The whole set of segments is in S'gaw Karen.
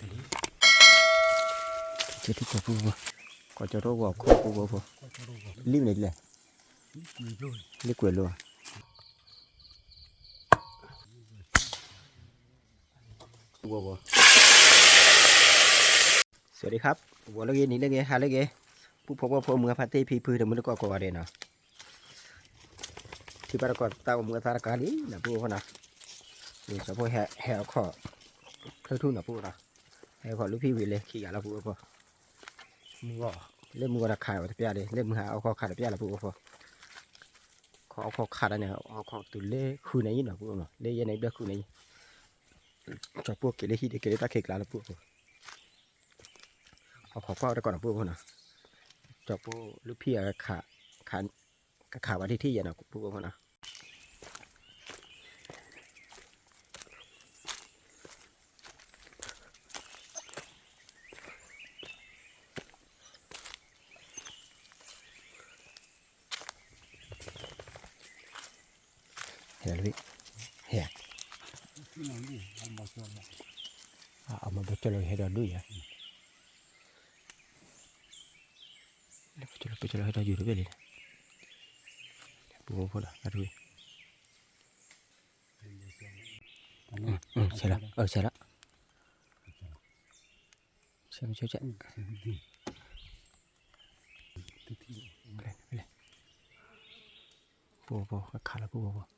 ကၠီၤထူၣ်ဖိ ကီၢ်ကၠီၤထူၣ်ဂီၤခိၣ်ဖိဖိ, လံၣ်မနုၤလဲၣ်, လံၣ်ကွဲးလိာ်, ဖိဖိ, စဝၤစဒံၣ်ခါ, ဂီၤလၢဂ့ၤ နံၤလၢဂ့ၤ ဟါလၢဂ့ၤ, ပူဖိဖိမုၢ်ဖါတ့ၢ်ဖံဖု တမုၢ်တကိးကိးဂၤဒဲးနီၤ ထံၣ်ဘၣ်တကိးတၢ်အိၣ်မူအသးတကးလံနီၤ ပုၢ်ဖိနီၤ, ကၠီၤဖိဟဲ ဟဲအခီၣ် ချၢထူၣ်နီၤ ပုၢ်ဖိနီၤ, ဟဲအခီၣ်လူဖံဝံၤလၢခံဂၤလီၤ ပုၢ်ဖိ, မုၢ်ဂီၤ, လၢမုၢ်ဂီၤတခးဝဲတပျၢ်လံ လၢမုၢ်ဟါအခီၣ်ခးတပျၢ်လီၤ ပုၢ်ဖိ, ခီအခီၣ်ခးဒၣ်န့ၣ် အခီၣ်တုၤလၢဃုနံၤအံၤနီၤ ပုၢ်ဖိနီၤ လၢယဲန့ၣ်ဘျဲၣ်ဃုနံၤအံၤ, ကၠီၤဖိက့ၤလၢဟံၣ်ဒ်က့ၤလၢတၢ်ခံးကျါလီၤ ပုၢ်ဖိ အခီၣ်ကွၢ်တကိးနီၤ ပုၢ်ဖိနီၤ, ကၠီၤဖိလူဖံအ ကခးဝဲဒၣ်ထံၣ်ယဲနီၤ ပုၢ်ဖိနီၤ, ဟဲလီၤလံ, ဟဲ, အမၤဘၣ်ကၠီၤလီၤဟဲဒီးဒိၣ်ယၤ, လၢကၠီၤလီၤ ကၠီၤလီၤဟဲဒီးယူၤတဘ့ၣ်လံ, ပုၢ်ဖိဖိဒီး တၢ်တဝံၤ, ဆဲးလီၤ, ဆဲးလီၤ, ဆဲးဆဲးဆဲး ပုၢ်ဖိဖိ ကခးလီၤ ပုၢ်ဖိဖိ,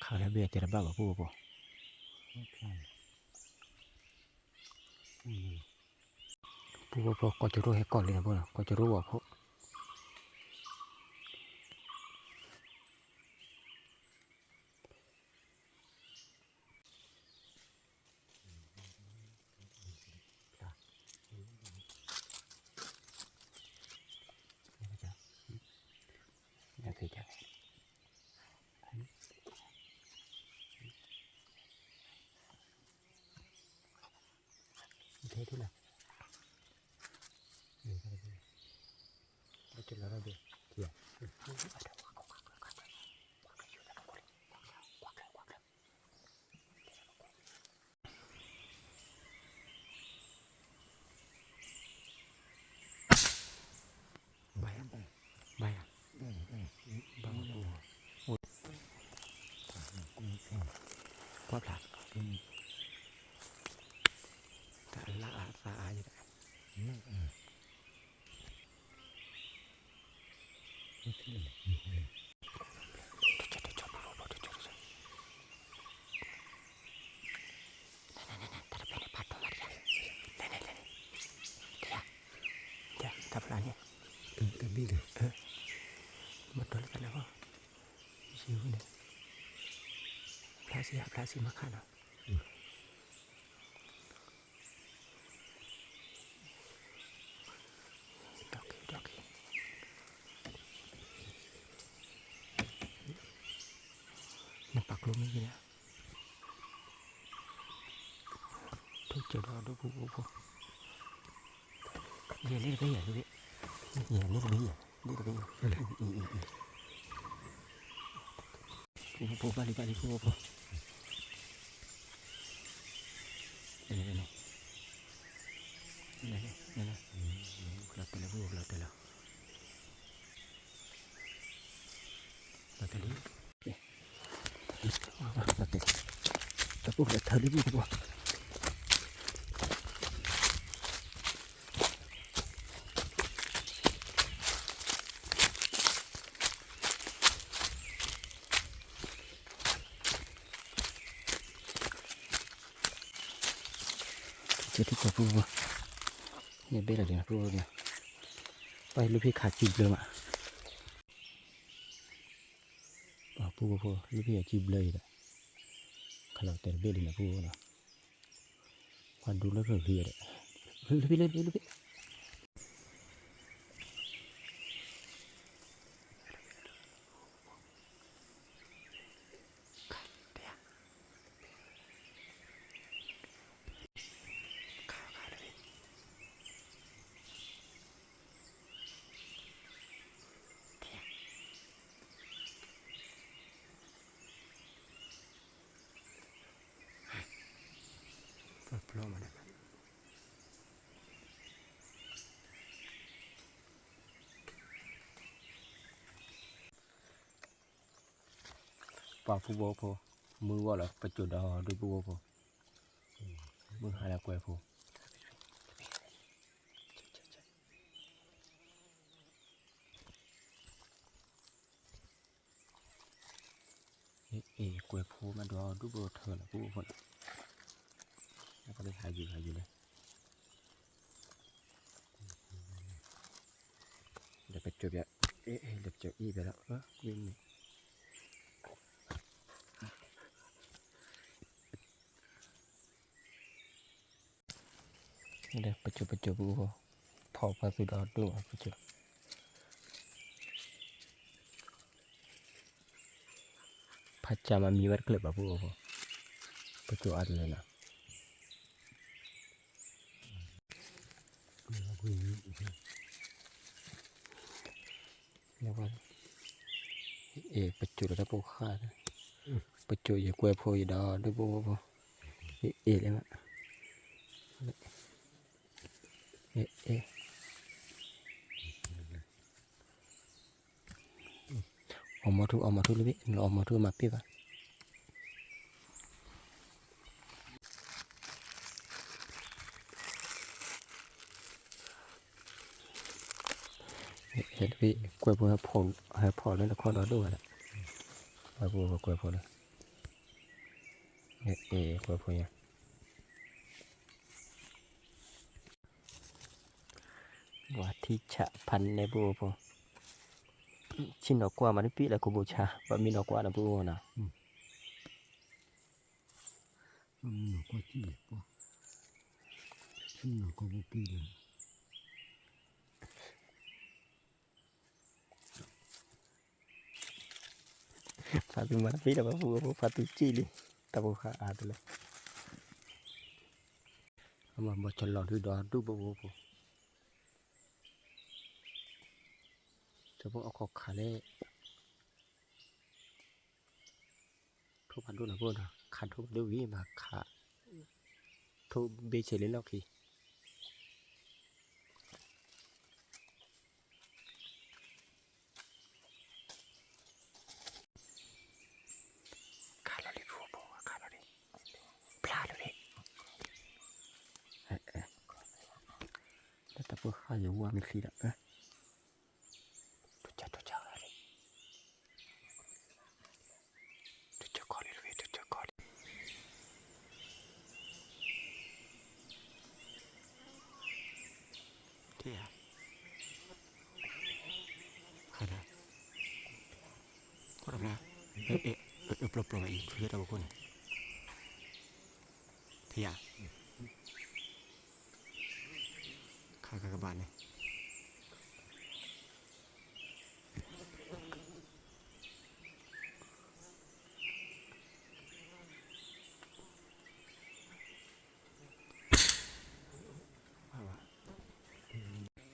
ခးလၢဘ့ၣ်အတဲတဘၣ်ဘၣ် ပုၢ်ဖိဖိ, ပုၢ်ဖိဖိ ကီၢ်ကၠီၤရိၣ်ဟဲကီၢ်လံနီၤ ပုၢ်ဖိနီၤ ကီၢ်ကၠီၤရိၣ်ဂီၤခိၣ် ဘါယၤ, ဘါယၤ, ဘါယၤ, ကွၢ်ဖျါ, တၢ်လၢအသးအါယဲဒၣ်, တကၠီတကၠီ တကၠီတကၠီ တၢ်ဖျါန့ၣ်, မ့ၢ်တီလၢတၢ်န့ၣ်ဟီ, ဖျါစံး ဖျါစံးမၤခါနီၤ, ဒီက့ၤ ဒီက့ၤ, နပာ်ကျိမ့ၢ်ဂ့ၤ, ထိၣ်ကၠီဒီးဒိၣ်ပူၤပူၤဖိ, ယဲၢ်လ့တဘ့ၣ်ယဲၢ်လ့, ယဲၢ်လ့တဘ့ၣ်ယဲၢ်လ့တဘ့ၣ်ယဲၢ်, ပူၤပူၤ ဘၣ်လံ ဘၣ်လံ ပူၤပူၤပူၤ, နနနန, နနန, နနန, ကျီတဲာ်လၢ ပူၤကျီတဲာ်လၢ, ကျီတဲာ်လံ, ကျီတဲာ်လံ, တၢ်ပူၤကျီတဲာ်လံ ပူၤပူၤပူၤ. ကၠီၤထူၣ်ဖိဖိ, ယဘ့ၣ်လီၤဒံး ဖိဖိန့ၣ်, ပှၤလူၢ်ဖံးခးစုဘျၢမး, ဖိဖိဖိ လူၢ်ဖံးအစုဘျၢအံၤဒီး, ခးလီၤတဲာ်တဘ့ၣ်လံနီၤ ဖိဖိနီၤ, ပှၤဒူလၢဖံးဖံးဒီး, လူၢ်ဖံး လူၢ်ဖံး လူၢ်ဖံး ပျီမးဒၣ် ပှၤဖုဘိဖိ, မုၢ်ဂီၢ်လီၤ ပစိၤဒီးဒူၣ်ဖုဘိဖိ, မုၢ်ဟါလၢကွဲဖိ, အ့ၣ် ကွဲဖိမးဒီးဒူၣ်ဖုထၢလီၤဖုဘိဖိလီၤ, ဟးယူၤဟးယူၤလၢ ဒီးပစိၤပျဲ, အ့ၣ် ဒီးပစိၤအ့ၣ်ပျဲလီၤ, ကွံမ့ၢ် ပစိၤပစိၤပူၤ, ဖီၣ်ပှၤသူၣ်ဒီးဒိၣ်ပစိၤ, ဖးကၢ်မးမံဝဲတကျၢၤဘၣ်ပူၤ, ပစိၤအါတလၢနီၤ, အ့ၣ် ပစိၤဒီးတၢ်ပိာ်ဃါ, ပစိၤယကွဲဖိယဒီးဒိၣ်ဖိဖိ, အ့ၣ်လၢမး, အ့ၣ် အီၣ်မီၤထူ အီၣ်မီၤထူလၢဘ့ၣ် နအီၣ်မီၤထူမၤပ့ၢ်ဘၣ်, ကွဲဖိဟဲဖီၣ်လၢတခီဒီးဒိၣ်ဝဲဒၣ်, ကွဲဖိလၢ ကွဲဖိညါ ပှၤထံဆးဖးနဲပူဖိ, ဆ့ၣ်နီၤကွၢ်မးတပ့ၢ်လၢကဘိဆါ ပှၤမ့ၢ်နီၤကွၢ်ဒီးပူဖိနီၤ, ဆ့ၣ်နီၤကွၢ်ပူပ့ၢ်လၢ ဖးသူမၤတသ့ဒီးပှၤပူဖိ ဖးသူစံၣ်လံ, တၢ်ဖိဃါအါတလၢ, အမၤဘီၣ်ဆလီၤဒုဒီးဒူၣ်ပူဖိ, ကၠီဖိအခီၣ်ခးလဲၣ်, ထိၣ်ဖးဒိၣ်နီၤဖိနီၤ ခးထိၣ်ဖးဒိၣ်ဝံၤမးခး, ထိၣ်ဘ့ၣ်ဆဲးလၢလီၢ်ခံ ခးလီၤလံ ပူဖိ ခးလီၤလံ, ဖျါလီၤလံ, လၢတၢ်ဖိဃါယဝါမ့ၢ်ချံဒီး, ထိၣ်ကၠီထိၣ်ကၠီလံ, ထိၣ်ကၠီခီလံ ထိၣ်ကၠီခီလံ, ထံၣ်ဧါ, ခါဒီး ခိၣ်ဒီးဖျါ, ပျီပျီဘၣ်အံၤ ထွံၣ်လၢတၢ်ဖီခိၣ်န့ၣ်, ထံၣ်ဧါ, ခါခါကဘၣ်န့ၣ်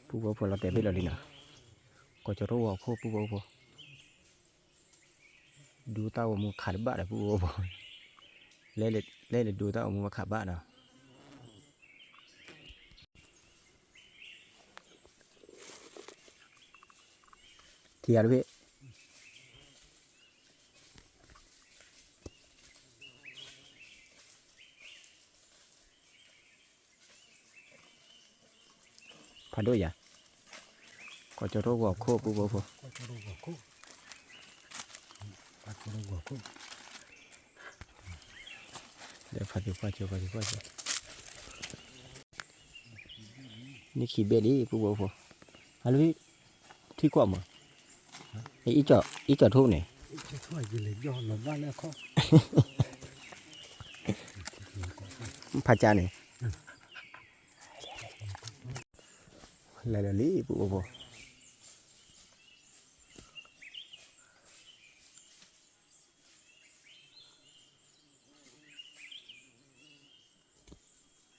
ပူဖိဖိလီၤတဲာ်ဘ့ၣ်လီၤလံနီၤ, ကီၢ်ကၠီရိဝီၤခိၣ်ပူဖိဖိ, ဒူတၢ်အိၣ်မူခးတဘၣ်ဒီးပူဖိဖိ, လဲၤလဲၤဒူတၢ်အိၣ်မူမၤခးဘၣ်နီၤ ထံၣ်ဧါတဘ့ၣ်, ဖးဒိၣ်ယၤ, ကီၢ်ကၠီရိဝီၤခိၣ်ပူဖိဖိ, ဒီးဖးသ့ၣ်ဖးကၠိ ဖးသ့ၣ်ဖးကၠိ န့ၣ်ခံဘ့ၣ်လံ ပူဖိဖိ, အလၢ ထံကွၢ်မး, အံၤကၠီထိၣ်န့ၣ်, ဖးကၢ်န့ၣ်, လဲၤလီၤလံ ပူဖိဖိ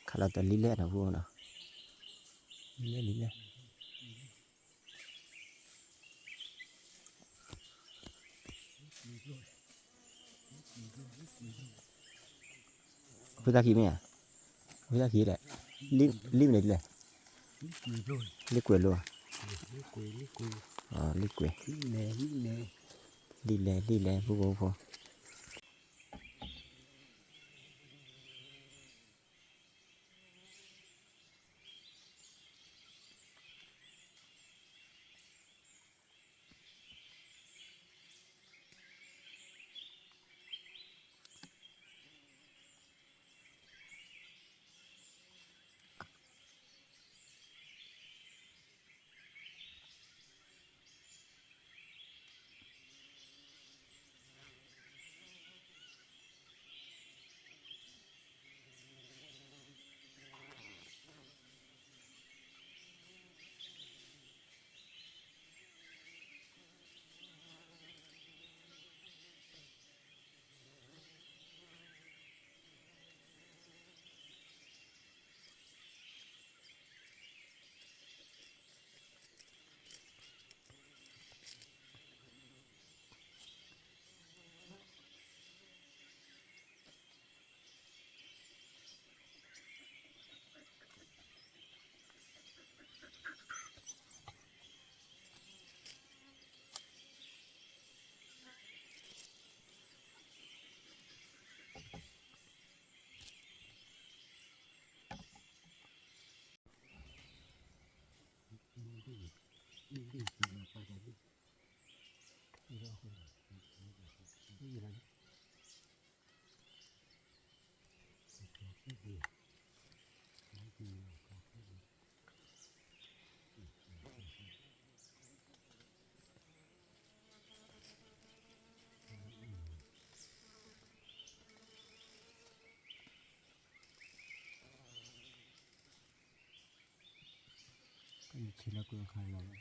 ခးလီၤတလံလဲၣ်နီၤ ပူဖိနီၤ, လံလဲၣ်လံလဲၣ်, အဝဲသးခံမ့ၢ်ဧါ, အဝဲသးခံဒီး, လံမ့ၢ်န့ၣ်လဲၣ်, လံကွဲးလိၤ, လံကွဲး, လံလဲၣ် လံလဲၣ် ပူဖိဖိ, ဆ့လၢကွံာ်အခါလီၤ,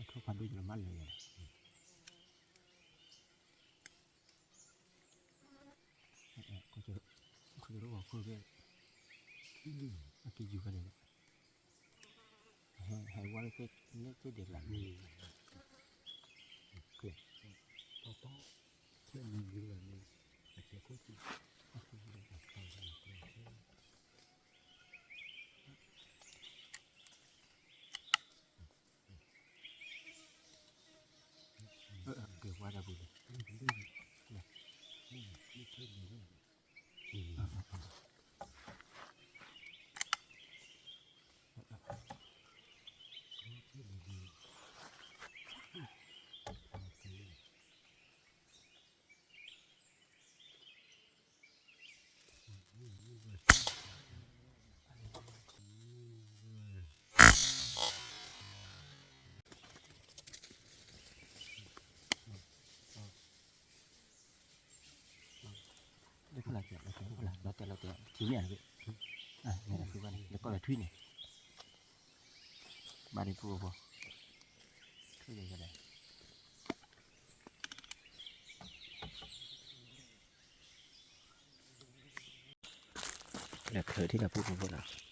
အထိၣ်ဖးဒိၣ်ကလီၤမးလၢာ်ယၤ, ခိၣ်ခိၣ်ခိၣ်ခိၣ်, အက့ၤယူၤဖဲန့ၣ်လီၤ, ဟဲဝဲလၢသ့ၣ်ဒဲးလီၤ, ဖဲန့ၣ်ယူၤလီၤန့ၣ်, အက့ၤခိၣ်ခိၣ်, က့ၤဝါတၢ်ပူၤန့ၣ်, လီၤတဲာ်လီၤတဲာ် ထံၣ်န့ၣ်, လၢကီၢ်လၢထွံၣ်န့ၣ်, ဘၣ်ဒ်ပူဖိ, ထွံၣ်န့ၣ်, လၢချၢထံၣ်န့ၣ်ပူဖိဖိလီၤ.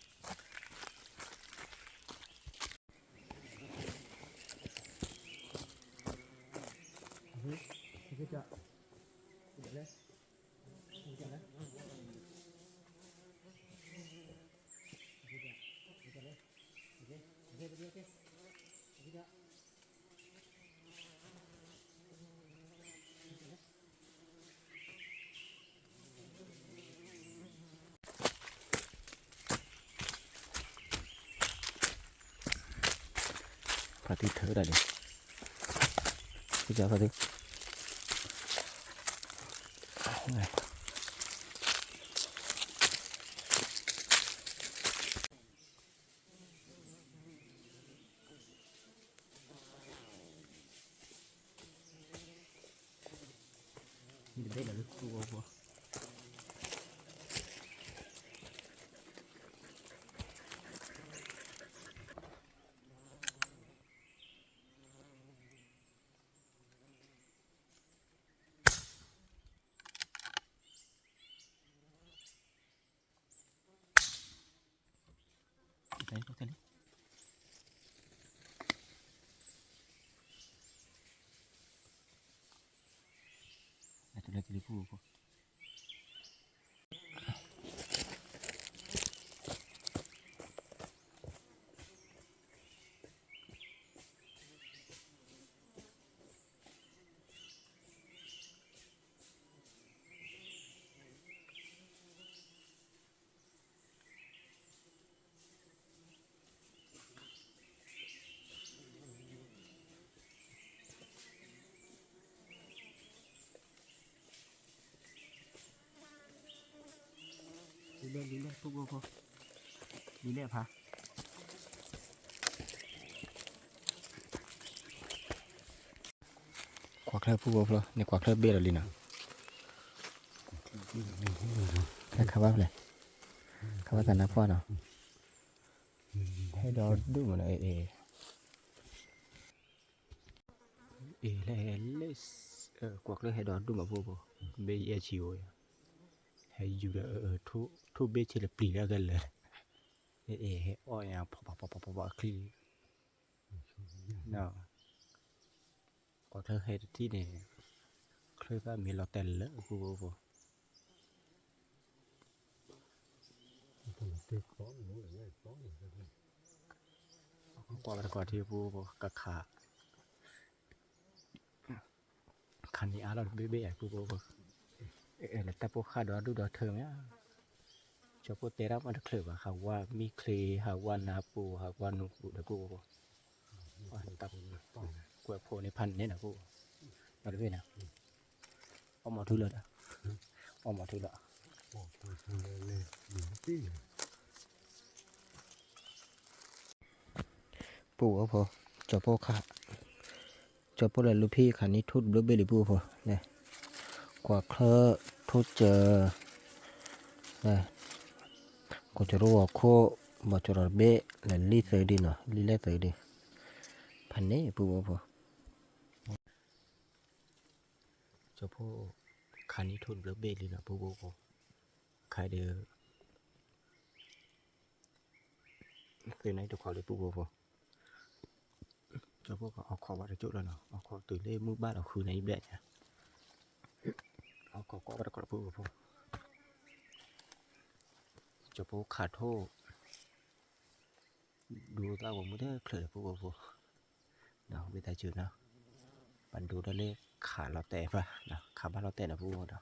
ဖါတံၢ်ထၢဒၣ်န့ၣ်, ဖါတံၢ်, လံၤလဲၣ် လံၤလဲၣ် ဖိဖိဖိ, လံၤလဲၣ်ဖး, ကွၢ်ချၢဖိဖိဖိ န့ၣ်ကွၢ်ချၢဘ့ၣ်ဒီးလံနီၤ, ခါဘၣ်ဖဲလဲၣ်, ခါဘၣ်သးနါပှၢ်နီၤ, ဟဲဒီဒူၣ်မးနီၤ, အ့ၣ် အ့ၣ် လဲၤလဲၤ, ကွၢ်ချၢဟဲဒီဒူၣ်မးဖိဖိ, ဘ့ၣ်ယဲၢ်ဆံအိၣ်, ဟဲယူၤဒီး ထိၣ်ဘ့ၣ်ဆ့လၢပျံၤလၢအကလဲၤ, အ့ၣ် ဟဲအီၣ်ညါ ဖီဖီဖီဖီဖီအချံ, ကွၢ်ချၢဟဲတထံၣ်န့ၣ်, ချၢသၣ်မ့ၢ်လီၤတဲာ်လၢအပူၤဖိဖိ, ကွၢ်ဘၣ်တကီၢ်ထံပူၤဖိ ကခး ခါန့ၣ်အါလီၤတဘ့ၣ်ဘ့ၣ်အပူၤဖိဖိ, လၢတၢ်ပိၢ်ဃာ်ဒီဒူၣ်ဒီထၢမ့ၢ်ဧါ, ကၠီဖိတဲတၢ်မ့ၢ်တချုးဘၣ် ဟးဝါမံချ့ ဟးဝါနၢ်ပူၤ ဟးဝါနူၤပူၤဒီးပူၤဖိ, ကွဲးဖိန့ၣ်ဖးန့ၣ်နၢ်ပူၤ, ဒီးတဘ့ၣ်န့ၣ်, အီၣ်မီၤထူလၢာ်ဒီး, အီၣ်မီၤထူလၢာ်, ပူၤဖိ ကၠီဖိခး, ကၠီ ဖိလဲၤလူၤဖံးခးနံၣ်ထိၣ်တဘျီဘ့ၣ်လံ ပုၢ်ဖိ, ကွၢ်ချၢထိၣ်စၢၤ, ကိးကၠီရိဝီၤခိၣ်, ဘီကၠီရိတဘ့ၣ်, လဲၤလံၣ်သၢဒံးနီၤ, လံၣ်လဲၣ်သၢဒံး, ဖးန့ၣ် ပုၢ်ဖိ, ကၠီဖိ ခးနံၣ်ထိၣ်တဘျီဘ့ၣ်လံနီၤ ပုၢ်ဖိ, ခးဒီး သ့ၣ်နီၣ်တခီလံ ပုၢ်ဖိဖိ, ကၠီဖိကအိးခိးဘၣ်တကၠိၣ်လီၤနီၤ, အိးခိးတုၤလၢမုၢ်ဘၣ်လီၤဃုန့ၣ်အံၤဘျဲၣ်ညါ, အိးခိးကွၢ်ဘၣ်တခီလီၤ ပုၢ်ဖိဖိ, ကၠီဖိခးထိၣ် ဒိသၣ်ဂီၤမူတချုးဒီး ပုၢ်ဖိဖိ, ဝံသးစူၤနီၤ, ပဒိတၢ်လၢခးလီၤတဲာ်ဘၣ်, ခးဘၣ်လီၤတဲာ်နီၤ ပုၢ်ဖိဒီ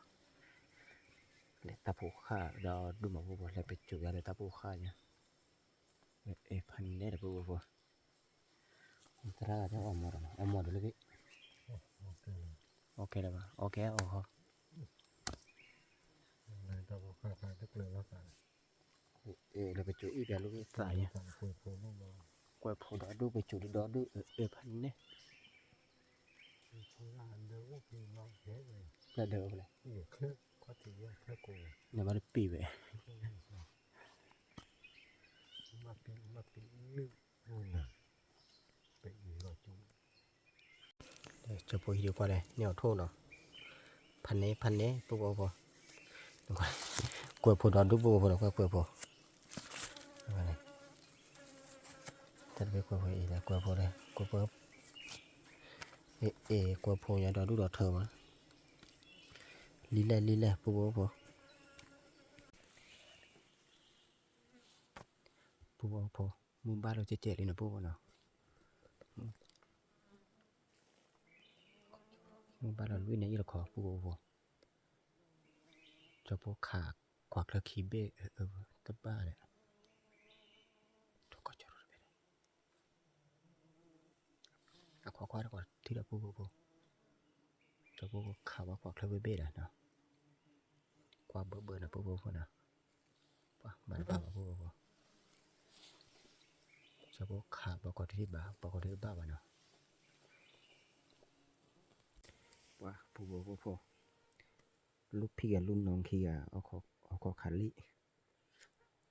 း, လဲၤတၢ်ဖိဃၢ်ဒီးဒူၣ်မး ပုၢ်ဖိ, လဲၤပစိာ်ယၤလၢတၢ်ဖိဃၢ်ညါ, ဖးန့ၣ်ဒီး ပုၢ်ဖိဖိ, သရၣ်ဂၤတအီၣ်မီၢ်ဒီးနီၤ, အီၣ်မီၢ်ဒီးလၢဘ့ၣ်, အီၣ်ခဲလၢာ်ဘၣ်, အီၣ်ခဲအီၣ်ဃီ လၢပစိာ်အံၣ်ပျဲလိာ်က့ၤ သးယါ, ကွဲးဖိဒီဒူၣ် ပစိာ်ဒံးဒီဒူၣ် အဖးန့ၣ်, နဘၣ်တပ့ၤဝဲ, ကၠီဖိဟံးဒံးကွၢ်လဲၣ် န့ၢ်အီၤထိၣ်နီၤ, ဖးန့ၣ် ဖးန့ၣ် ပုၢ်ဖိဖိ, ကွဲးဖိဒီဒူၣ် ပုၢ်ဖိဖိဒီး ကွဲးကွဲးဖိ, တၢ်တဘ့ၣ်ကွဲးဖိအံၤလဲၣ် ကွဲးဖိလဲၣ် ကွဲးဖိ, အ့ ကွဲးဖိညါဒီဒူၣ်ဒီထၢမး, လံၣ်လဲၣ်လံၣ်လဲၣ် ပုၢ်ဖိဖိ, ပုၢ်ဖိဖိ, မုၢ်ဘၣ်လီၤကဲကဲလံနီၤ ပုၢ်ဖိနီၤ, မုၢ်ဘၣ်လီၤလွံၢ်နံၣ်အံၤတခီ ပုၢ်ဖိဖိ, ကၠီဖိခး ကွၢ်ချၢခံဘ့ၣ် တဘၣ်ဒီး, ထိၣ်ကီၢ်ကၠီရိတဘ့ၣ်ဒီး အခွါခွါတကီးထံၣ်ဒီး ပုၢ်ဖိဖိ, ကၠီဖိခးဝဲကွၢ်ချၢဘ့ၣ်ဘ့ၣ်ဒီးနီၤ, ကွၢ်ဘၢဘၢနီၤ ပုၢ်ဖိဖိနီၤ, ပှၤမၤတဘၣ်ဘၣ် ပုၢ်ဖိဖိ, ကၠီဖိခး ပှၤကိးထံၣ်ဘၣ် ပှၤကိးထံၣ်တဘၣ်ဘၣ်နီၤ, ပှၤ ပုၢ်ဖိဖိဖိ, လူဖံဂၤလူနီၢ်ခံဂၤ, အိၣ်ခိးခးလံၣ်,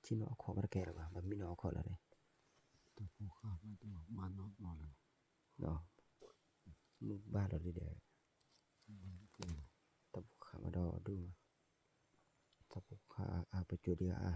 ဆ့ၣ်နီၤအိၣ်ခိးဘၣ်တကဲလၢၤဘၣ် ဘၣ်မံနီၤအိၣ်ခိးလီၤ, မုၢ်ဘၣ်လီၤဒ်ဒီး, တၢ်ဖိဃၢ်မးဒီဒူၣ်မး, တၢ်ဖိဃၢ်အါအါ ပစိာ်ဒံးအါအါ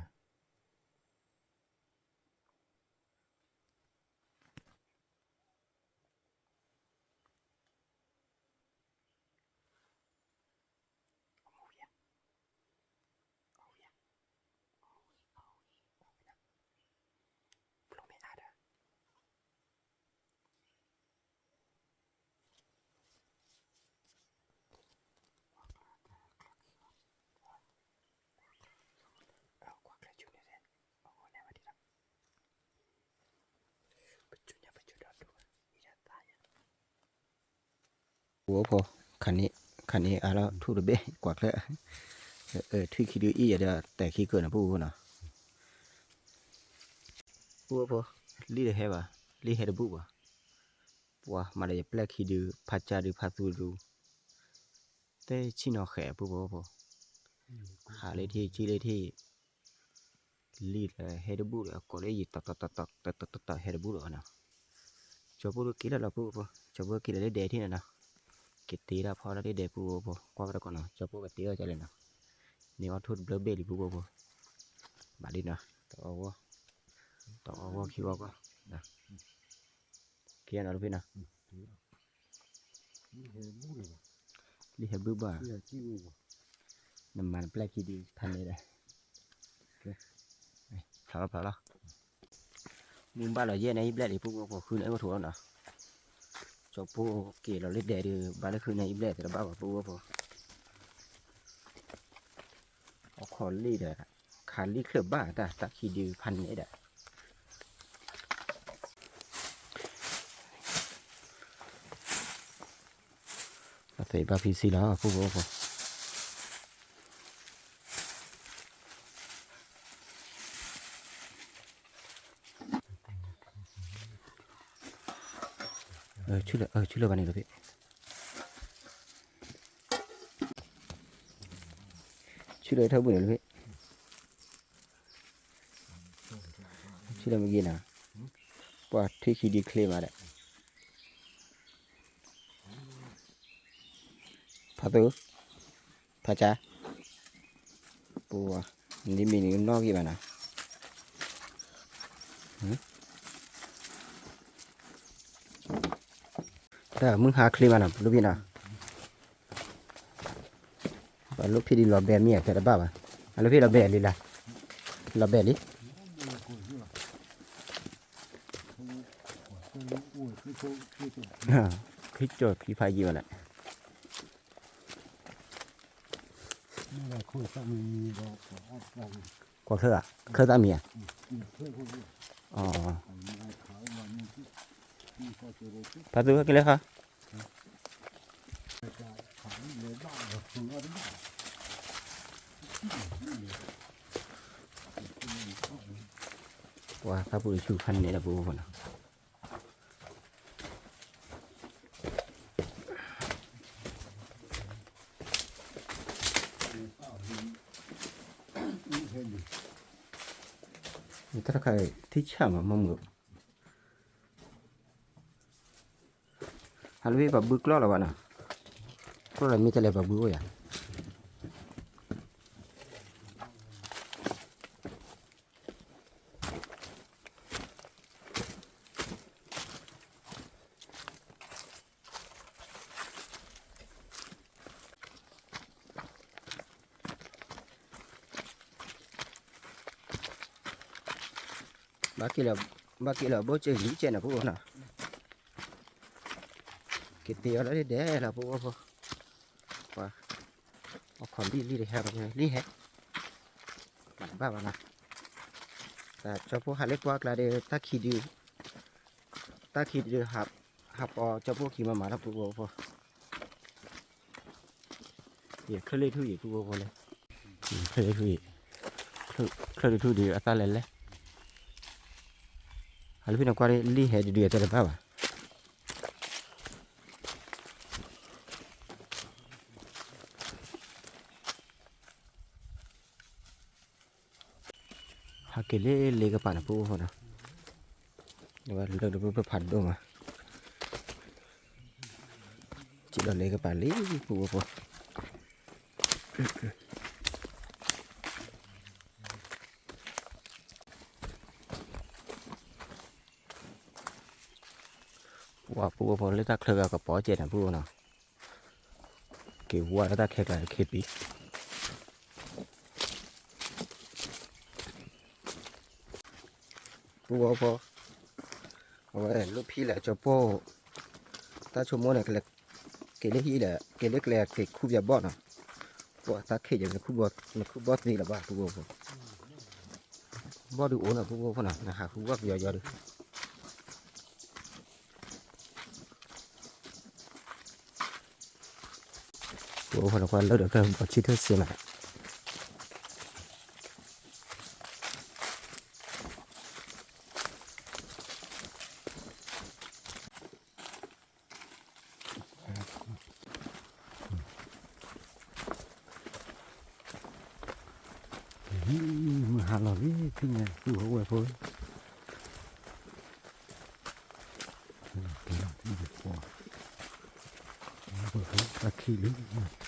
ပူဖိ, ခါန့ၣ်အါလီၤထူၣ်တဘ့ၣ် ကွၢ်ချၢ, ထွံၣ်ခံဒုအံၤယဒီးတဲာ်ခံကၢၢ်န့ၣ် ပူဖိနီၤ, ပူဖိ, လံၣ်တဟဲဘၣ်, လံၣ်ဟဲတဘူၣ်ဘၣ်, ပှၤမၤဒီးယပျဲၢ်ခံဒု ဖးကၢ်ဒု ဖးသူဒု တဲဆ့ၣ်နီၤဃဲၤ ပူဖိဖိ, ဟးလၢထံၣ် ကံၣ်လၢထံၣ် လံၣ်လၢဟဲတဘူၣ်ဒီး အကိးလၢယံၤ တီတီတီတီတီတီ ဟဲတဘူၣ်ဒီးနီၤ, ကၠီဖိက့ၤလၢလီၤ ပူဖိ, ကၠီဖိက့ၤလၢလၢဒဲးထံၣ်န့ၣ်နီၤ, က့ၤတ့ထီၣ်ဖီလၢလၢဒဲး ပူဖိဖိ, ကွၢ်ဝဲတကီးနီၤ ကၠီဖိကတ့ထီၣ်ကလဲၣ်နီၤ, န့ၢ်အီၣ်ထိၣ်တဘျၢဘ့ၣ်လံ ပူဖိဖိ, ဘၣ်လံနီၤ, တအီဝီ, တအီဝီခံဝီကီၢ် က့ၤနီၤ တဖ့နီၤ, လံၣ်ဟဲဘုၣ်ဘၣ်, နမၤနပျဲၢ်ခံဒု ဖးန့ၣ်ဒီး, ဖျါလီၤဖျါလီၤ, မုၢ်ဘၣ်လီၤယဲၢ်န့ၣ် ယဘျဲၣ်လံ ပူဖိဖိ ဃုန့ၣ်အိၣ်ထူၣ်လီၤနီၤ, ကၠီဖိက့ၤလီၤလၢဒဲးဒုး ဘၣ်လၢဃုန့ၣ် ယဘျဲၣ်သ့တဘၣ်ဘၣ် ပူဖိဖိ အိၣ်ခိးလံၣ်ဒီး ခးလံၣ်ချၢၣ်ဘၣ်တၢ် တၢ်ခံဒုဖးန့ၣ်ဒီး, အသ့ဘၣ်ဖံဆံလီၤ ပူဖိဖိ ဆူၣ်လၢ ဆူၣ်လၢဘၣ်န့ၣ်လီၤဖဲ ဆူၣ်လၢထီၣ်ဘိန့ၣ်လီၤဖဲ ဆူၣ်လၢမ့ၢ်ဂ့ၤနၤ ပှၤထွံၣ်ခံဒုချ့မးဒီး ဖးသူ ဖးဆါ ပူ နမံၤန့ၣ်နီၣ်ဂံၢ်ဘၣ်နၤ တၢ်မုၢ်ဟါချ့မးနၤ ပလိၣ်ဖံးနၤ ပလိၣ်ဖံးဒ်လီၤဘဲမ့ၢ်ဧါ တဲတဘၣ်ဘၣ် အလိၣ်ဖံးလီၤဘဲလံလၢ လီၤဘဲလံ ခံကၠီၤခံဖးယံၤဘၣ်လဲၣ် ကွၢ်ချၢဧါ ချၢသးမံၤဧါ ဖးသူက့ၤလၢခါ ပှၤသးပူၤတဆူၣ်ခါန့ၣ်ဒီးပအိၣ်ဖီနီၤ တၢ်တခါထံဆၣ်မး မ့ၢ်မုာ် ဟးလၢဖဲပှၤဘုကျီၢ်လီၤဘၣ်နီၤ ကျီၢ်လီၤမ့ၢ်တလဲၤပှၤဘုအိၣ်ယၤ ဘၣ်က့ၤလီၤ ဘၣ်က့ၤလီၤဘိၣ်စ့ၢ်လံကဲနီၤ ပအိၣ်နီၤ က့ၤတ့ၢ်အီၤလီၤဒဲးလီၤ ပအိၣ်ဖိ ပှၤ အခီၣ်လံၢ်လံၢ်တဟဲ လံၢ်ဟဲ မၤတဘၣ်ဘၣ်နီၤ တၢ်ကၠီဖိဟးလၢပှၢ်ကျါဒီး တၢ်ခံဒု တၢ်ခံဒု ဟးပီကၠီဖိခံမၤမၤလီၤ ပအိၣ်ဖိ ယချၢလ့ၣ်ထူၣ်ယံၤ ပအိၣ်ဖိလဲၣ် ချၢလ့ၣ်ထူၣ်ယံၤ ချၢလ့ၣ်ထူၣ်ဒုးအသၣ်လဲၣ်လဲၣ် အလၢဖဲန့ၣ်ကွၢ်လံၢ်ဟဲဒုးဒုးအတဲတဘၣ်ဘၣ် ဟးက့ၤလၢလ့ကပၤန့ၣ် ပအိၣ်ဖိနီၤ ဝဲလၢတပူၤဖးဒိၣ်မး စံးလီၤလ့ကပၤလံ ပအိၣ်ဖိ ပှၤပူဖိလၢတၢ်ချၢဂၤကပီၤကဲန့ၣ် ပူဖိနီၤ က့ၤဝါလၢတၢ်ခဲကျါခ့ပံၤ ပူဖိ အဝဲလိၣ်ဖံးလၢကၠီပိၢ် တၢ်ဆိကမိၣ်န့ၣ် က့ၤလၢဟံၣ်ဒီး က့ၤလၢကျဲက့ၤခူၣ်ပယီၤဘီၣ်နီၤ ပှၤတၢ်ခဲယဲၢ် နခူၣ်ဘီၣ်သ့လၢၤဘၣ် ပူဖိ ဘီၣ်ဒုးအိၣ်နီၤ ပူဖိနီၤ နဟးခူၣ်ဘီၣ်ပယီၤယီၤဒုး ပအိၣ်ဖိန့ၣ်ကွၢ်လၢဒီးဖဲဘီၣ်ဆံထၢၣ်စ့မး မုၢ်ဟါလီၤလံ ဖဲန့ၣ် သူၣ်ဝဲဖိ တၢ်ခံလံ တၢ်ခံမး တၢ်ကပီၤလံ ဒီး ထူၣ်ဘၣ် ဆီမံၤ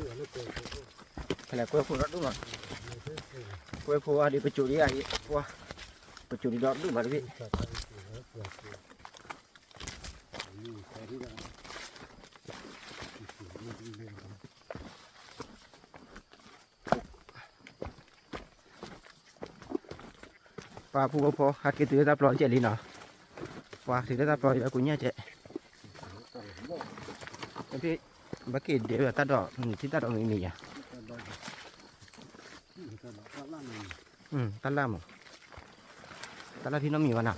ဖဲလဲၣ်ကွဲဖိဒီဒူၣ်မး, ကွဲဖိအါဒံးပစိာ်ဒံးအါ, ပှၤ, ပစိာ်ဒံးဒီဒူၣ်မးတဘ့ၣ်. ပှၤဖုဖိဖိ ဟဲက့ၤတုၤလၢတၢ်ပျီကဲလံနီၤ, ပှၤတုၤလၢတၢ်ပျီအကူညၣ်ကဲ, ဖဲ, ဘၣ်က့ၤဒဲးဝဲတၢ်ဒိး, ထံၣ်တၢ်ဒိးမံၤမံၤယၤ, တၢ်လၢ်မး, တၢ်လၢ်ဖံနီတမံၤဘၣ်နီၤ,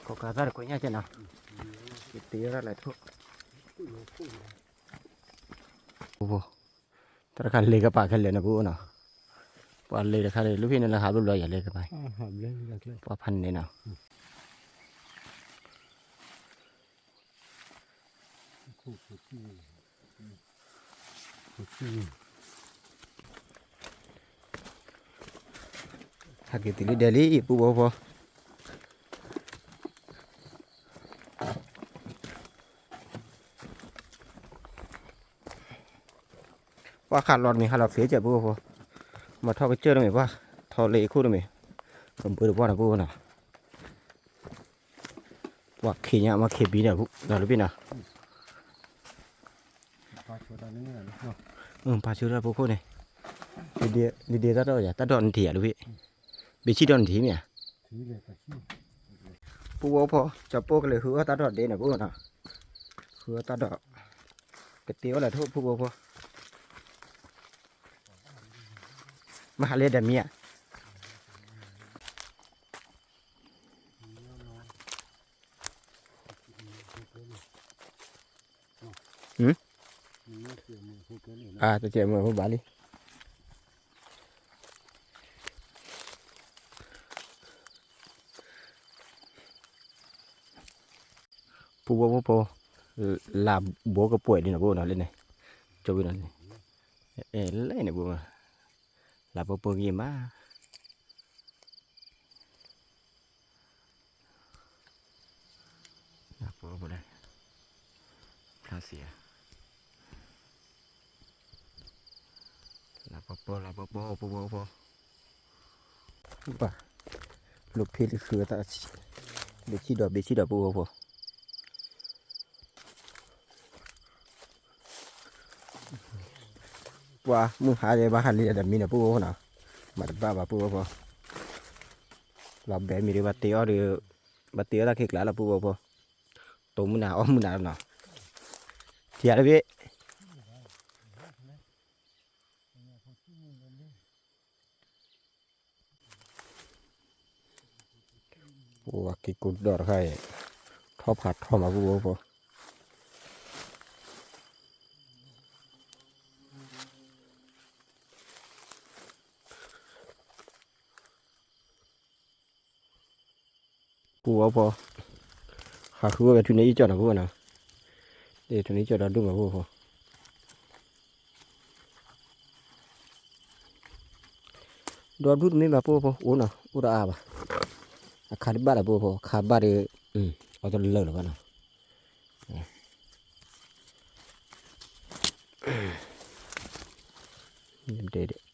ကိးကးသၣ်တကူညၣ်ကဲနီၤ, က့ၤတုၤလၢတၢ်လဲၤထိၣ် တၢ်တခါလ့ကပၤခဲလၢာ် နပူၤအိၣ်နီၤ, ပှၤလ့တခါလၢ လၢဖဲန့ၣ်လၢဟးဘျီဘျီယၤလ့ကပၤ, ပှၤဖးန့ၣ်နီၤ, ဟဲက့ၤတုၤလၢဒဲးလံ ပူဖိဖိ ပှၤခးလီၤတမံၤ ဟးလီၤဖျ့ကဲပူဖိဖိ, မၤထီၣ်ကစၢၢ်တမံၤ ပှၤထီလ့ခိၣ်တမံၤ, ကဘၢတပှၢ်နီၤပူဖိနီၤ, ပှၤခံညါမ့ၢ်ခံဘံန့ၣ် လီၤလၢဘ့ၣ်နီၤ, ပာ်ဆိတၢ်ပူဖိန့ၣ်, ဒ်ဒ့တၢ်ဒိးယၤ တၢ်ဒိးနထံၣ်ယၤလၢဘ့ၣ်, ဘ့ၣ်ဆံၣ်ဒိးနထံၣ်မ့ၢ်ဧါ ပူဖိဖိ ကၠီပိၢ်ကလဲၤဃုအီၣ်တၢ်ဒိးဒ့န့ၣ်ပူဖိနီၤ, ဃုအီၣ်တၢ်ဒိး, ကတ့အီၣ်လၢထိၣ်ပူဖိဖိ, မဟါလၢဒီးမံၤဧါ အါ တစဲးမုာ်ဖိဘၣ်လံ, ပူဖိဖိ, လၢဘိကပှဲၤဒ်န့ၣ်ပူဖိနီၤလၢန့ၣ်, ကၠီဝံၤနီၤ, အဲ လဲၣ်န့ၣ်ပူ, လၢပှဲၤပှဲၤဂ့ၤမး လၢပှဲၤပှဲၤ, ဖျါစံးဧါ, လၢပှဲၤပှဲၤ လၢပှဲၤပှဲၤ ပှဲၤပှဲၤပှဲၤ, ဘၣ်, လိာ်ဖ့လၢဃုအသး, ဘ့ၣ်ဆံၣ်ဒီး ဘ့ၣ်ဆံၣ်ဒီးပှဲၤပှဲၤပှဲၤ ပှၤမုၢ်ဟါဒဲး ဘၣ်ဟးလံဒီးမံနီၤ ပူဖိဖိနီၤ, မၤတဘၣ်ဘၣ် ပူဖိဖိ, လီၤဘဲမံၤဒီး ဘၣ်တ့အီၣ်ဒီး, ဘၣ်တ့အီၣ်တၢ်ခံကျါလီၤ ပူဖိဖိ, တိၢ်မုၢ်နၤအီၣ်မုၢ်နၤလီၤနီၤ, ထံၣ်ဧါတဘ့ၣ် ပူဖိ က့ၤကူဒီးတခါအံၤ, ထီၣ်ဖးထီမး ပူဖိဖိ, ပူဖိဖိ, ဟးဃုဝဲဖဲထူန့ၢ်အံၣ်ကၠီၣ်နီၤ ပူဖိနီၤ, ထူန့ၢ်အံၣ်ကၠီၣ်ဒီဒူၣ်မး ပူဖိဖိ ဒီဒူၣ်တမ့ၢ်ဘၣ် ပူဖိဖိ အိၣ်နီၤ အိၣ်တအါဘၣ်, အခါတဘၣ်ဒီး ပူဖိဖိ အခါဘၣ်ဒီး, အီၣ်တလၢာ်လၢၤဘၣ်နီၤ, ဒဲဒဲ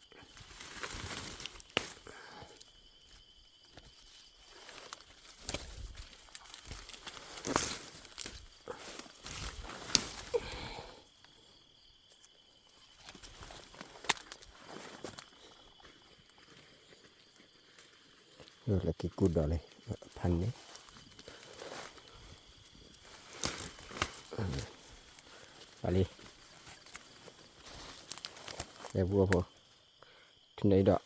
လၢက့ၤကူဒီးလံ ဖးန့ၣ် ပှၤလံ လဲၤပူဖိ ထူန့ၢ်အံၣ်ဒီး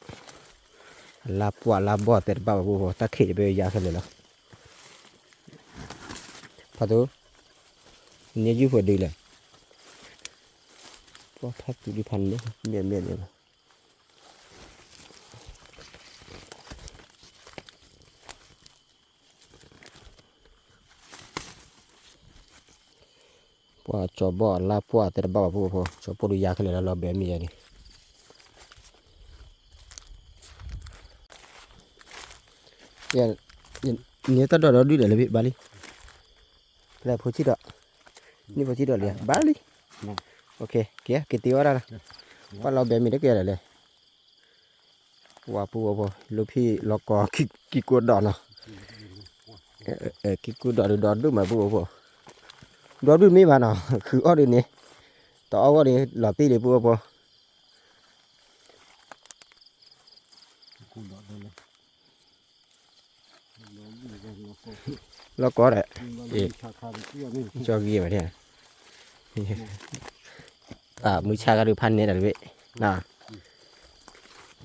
အလါပှၢ်လါဘီၣ်သဲတဘၣ်ဘၣ် ပူဖိ တၢ်ခံးတဘ့ၣ်ယါခဲလၢာ်လီၤ ဖးသိ န့ၢ်ယုၢ်ဖိဒုလဲၣ် ပှၤဖးသူဒုဖးန့ၣ် မ့ၢ်မ့ၢ်န့ၣ်လီၤ ပှၤကၠီၤဘီၣ်အလါပှၢ်သဲတဘၣ်ဘၣ် ပူဖိ ကၠီၤပိၢ်ဒုယါခဲလၢာ်လီၤ လီၤဘဲမ့ၢ်ယါန့ၣ် န့ၣ်တၢ်ဒိးဒီဒုဒီးလၢဘၣ်လံ ဖဲလဲၣ်ဖိဆံးဒီး န့ၣ်ဖိထံဒီးလံ ဘၣ်လံ, က့ၤက့ၤတ့အီၣ်ဒၣ်လီၤ, ကွၢ်လီၤဘဲမ့ၢ်တကဲလၢာ်လဲၣ်, ဝၤပူဖိ လၢဖံလီၤကီခံကိးဒီးနီၤ, ခံကိးဒီးဒုးဒီဒူၣ်မးပူဖိ, ဒီဒူၣ်မ့ၢ်ဘၣ်နီၤ ဃုအီၣ်ဒုးန့ၣ်, တအီၣ်ဂီၢ်န့ၣ် လီၤတံၢ်လံပူဖိ လီၢ်ကီဒီး, ကၠီဂံၢ်ဝဲဒၣ်, မုၢ်ဆါကဒုးဖးနဲဒၣ်တဘ့ၣ်,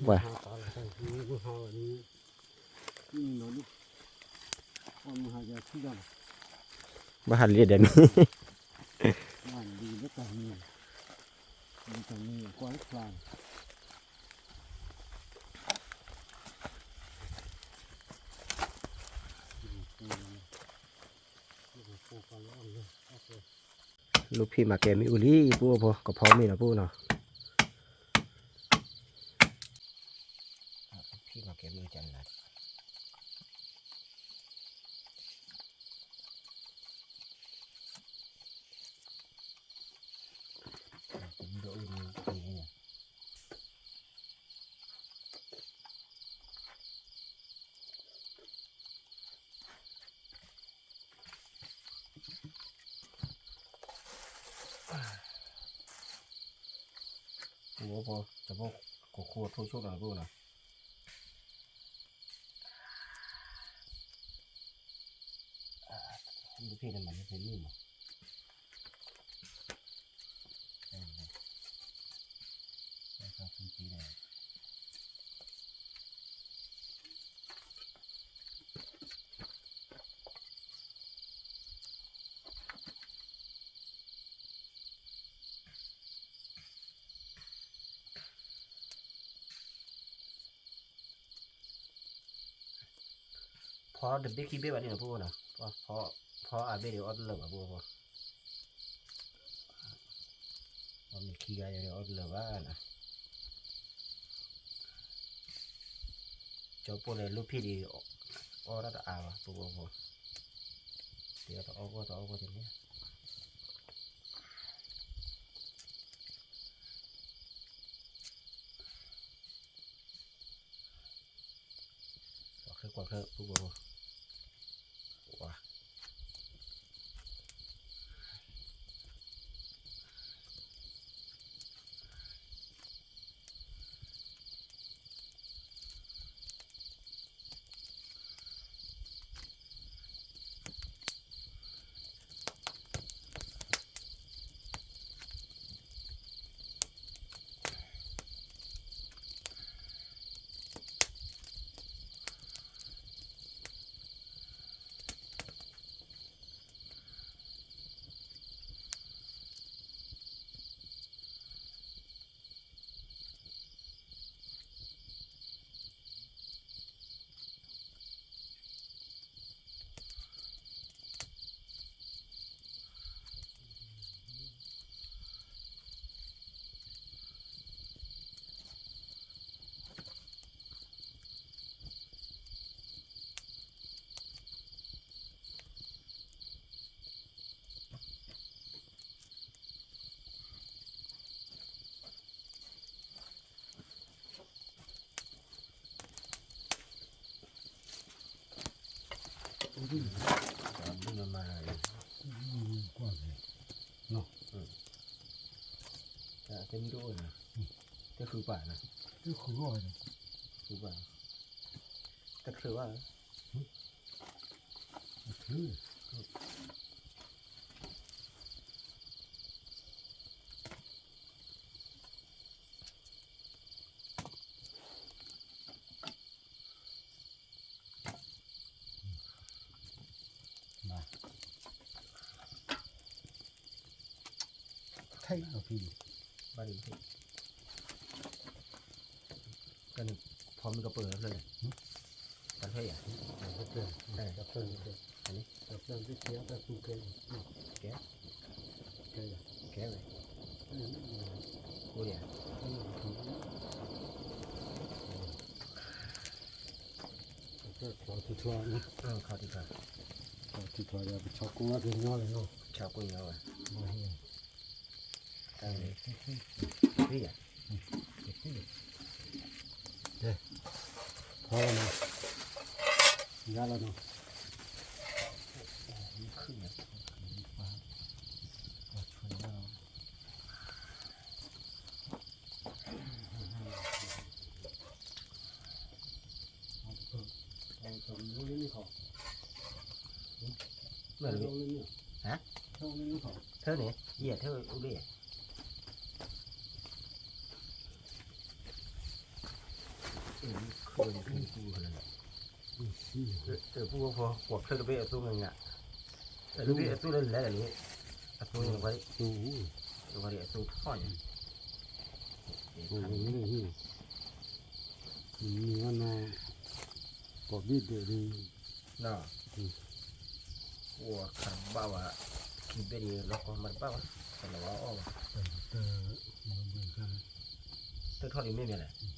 ဝဲ ဘၣ်ဟးလံဒီးမ့ၢ် လူဖံမၤကဲမ့ၣ်အူလံ ပူဖိ ကဖီမ့ၢ်နီၤ ပူနီၤ. ဖံမၤကဲမ့ၣ်အူကနၤ ပူဖိ တဘိခိၣ်ခိၣ်ထိၣ်ဆိၣ်ဒီးပူနီၤ. လူဖံန့ၣ်မၤန့ၢ်ဖဲန့ၣ်မး ဖီတဘ့ၣ်ခံဘ့ၣ်ဘၣ်ဒ်န့ၣ် ပူဖိနီၤ. ဖီအါဘ့ၣ်ဒီးအီၣ်တလၢာ်ဘၣ် ပူဖိ. အီၣ်မ့ၢ်ခံဂၤဒီးအီၣ်တလၢာ်ဘၣ်နီၤ. ကၠီပိၢ်ဒီးလူဖံဒီး အီၣ်တၢ်တအါဘၣ် ပူဖိ. တအီၣ်တအီၣ်တအီၣ်တန့ၣ် ကွၢ်ခဲကွၢ်ခဲ ပူဖိ ဝါ တမံၤတအိၣ်နီၤ, တဃုပာ်နီၤ, တဃုပာ်, တချုးဘၣ်, တချုး ထဲးအီၤဖံ, ဘၣ်ဒံးထဲး, ကန့ၣ် ဖီမ့ၢ်ကပၢၢ်လၢဖျၢၣ်လဲၣ်, တၢ်ဖျၢၣ်ယၤ, တၢ်ဖျၢၣ်န့ၣ်, တၢ်ဖျၢၣ်န့ၣ်, ကဲ, ကဲဝဲ, အိၣ်ယၤ, ခီထံချီ, ခီထံချီ. ထံထီၣ်ဒီး ပဆီကိးဝဲကညီလီၤနီၤ, ဆီကိးညီဘၣ်, တၢ်န့ၣ်, ဖီလီၤနီၤ, ယါလီၤနီၤ, မ့ၢ်လၢ, ဟါ, ထၢန့ၣ် ယဲၢ်ထၢအိၣ်ဘ့ၣ်, ပူဖိ ကွၢ်ချၢတဘ့ၣ်အသိငါ, တဘ့ၣ်အသိလၢလဲၣ်လၢ, အသိန့ၣ်ဝဲ, ဝဲအသိထီၣ်ညါ, မ့ၢ်ဝဲန့ၣ်, ကိးဘ့ၣ်ဒဲးဒ်, အိၣ်ခးဘၣ်ဝဲ, ခံဘ့ၣ်ဒ်လီၤကီမၤတဘၣ်ဘၣ်, တလီၤဝဲအီၣ်ဘၣ်, တထီၣ်ဒ်မ့ၢ်မ့ၢ်လဲၣ်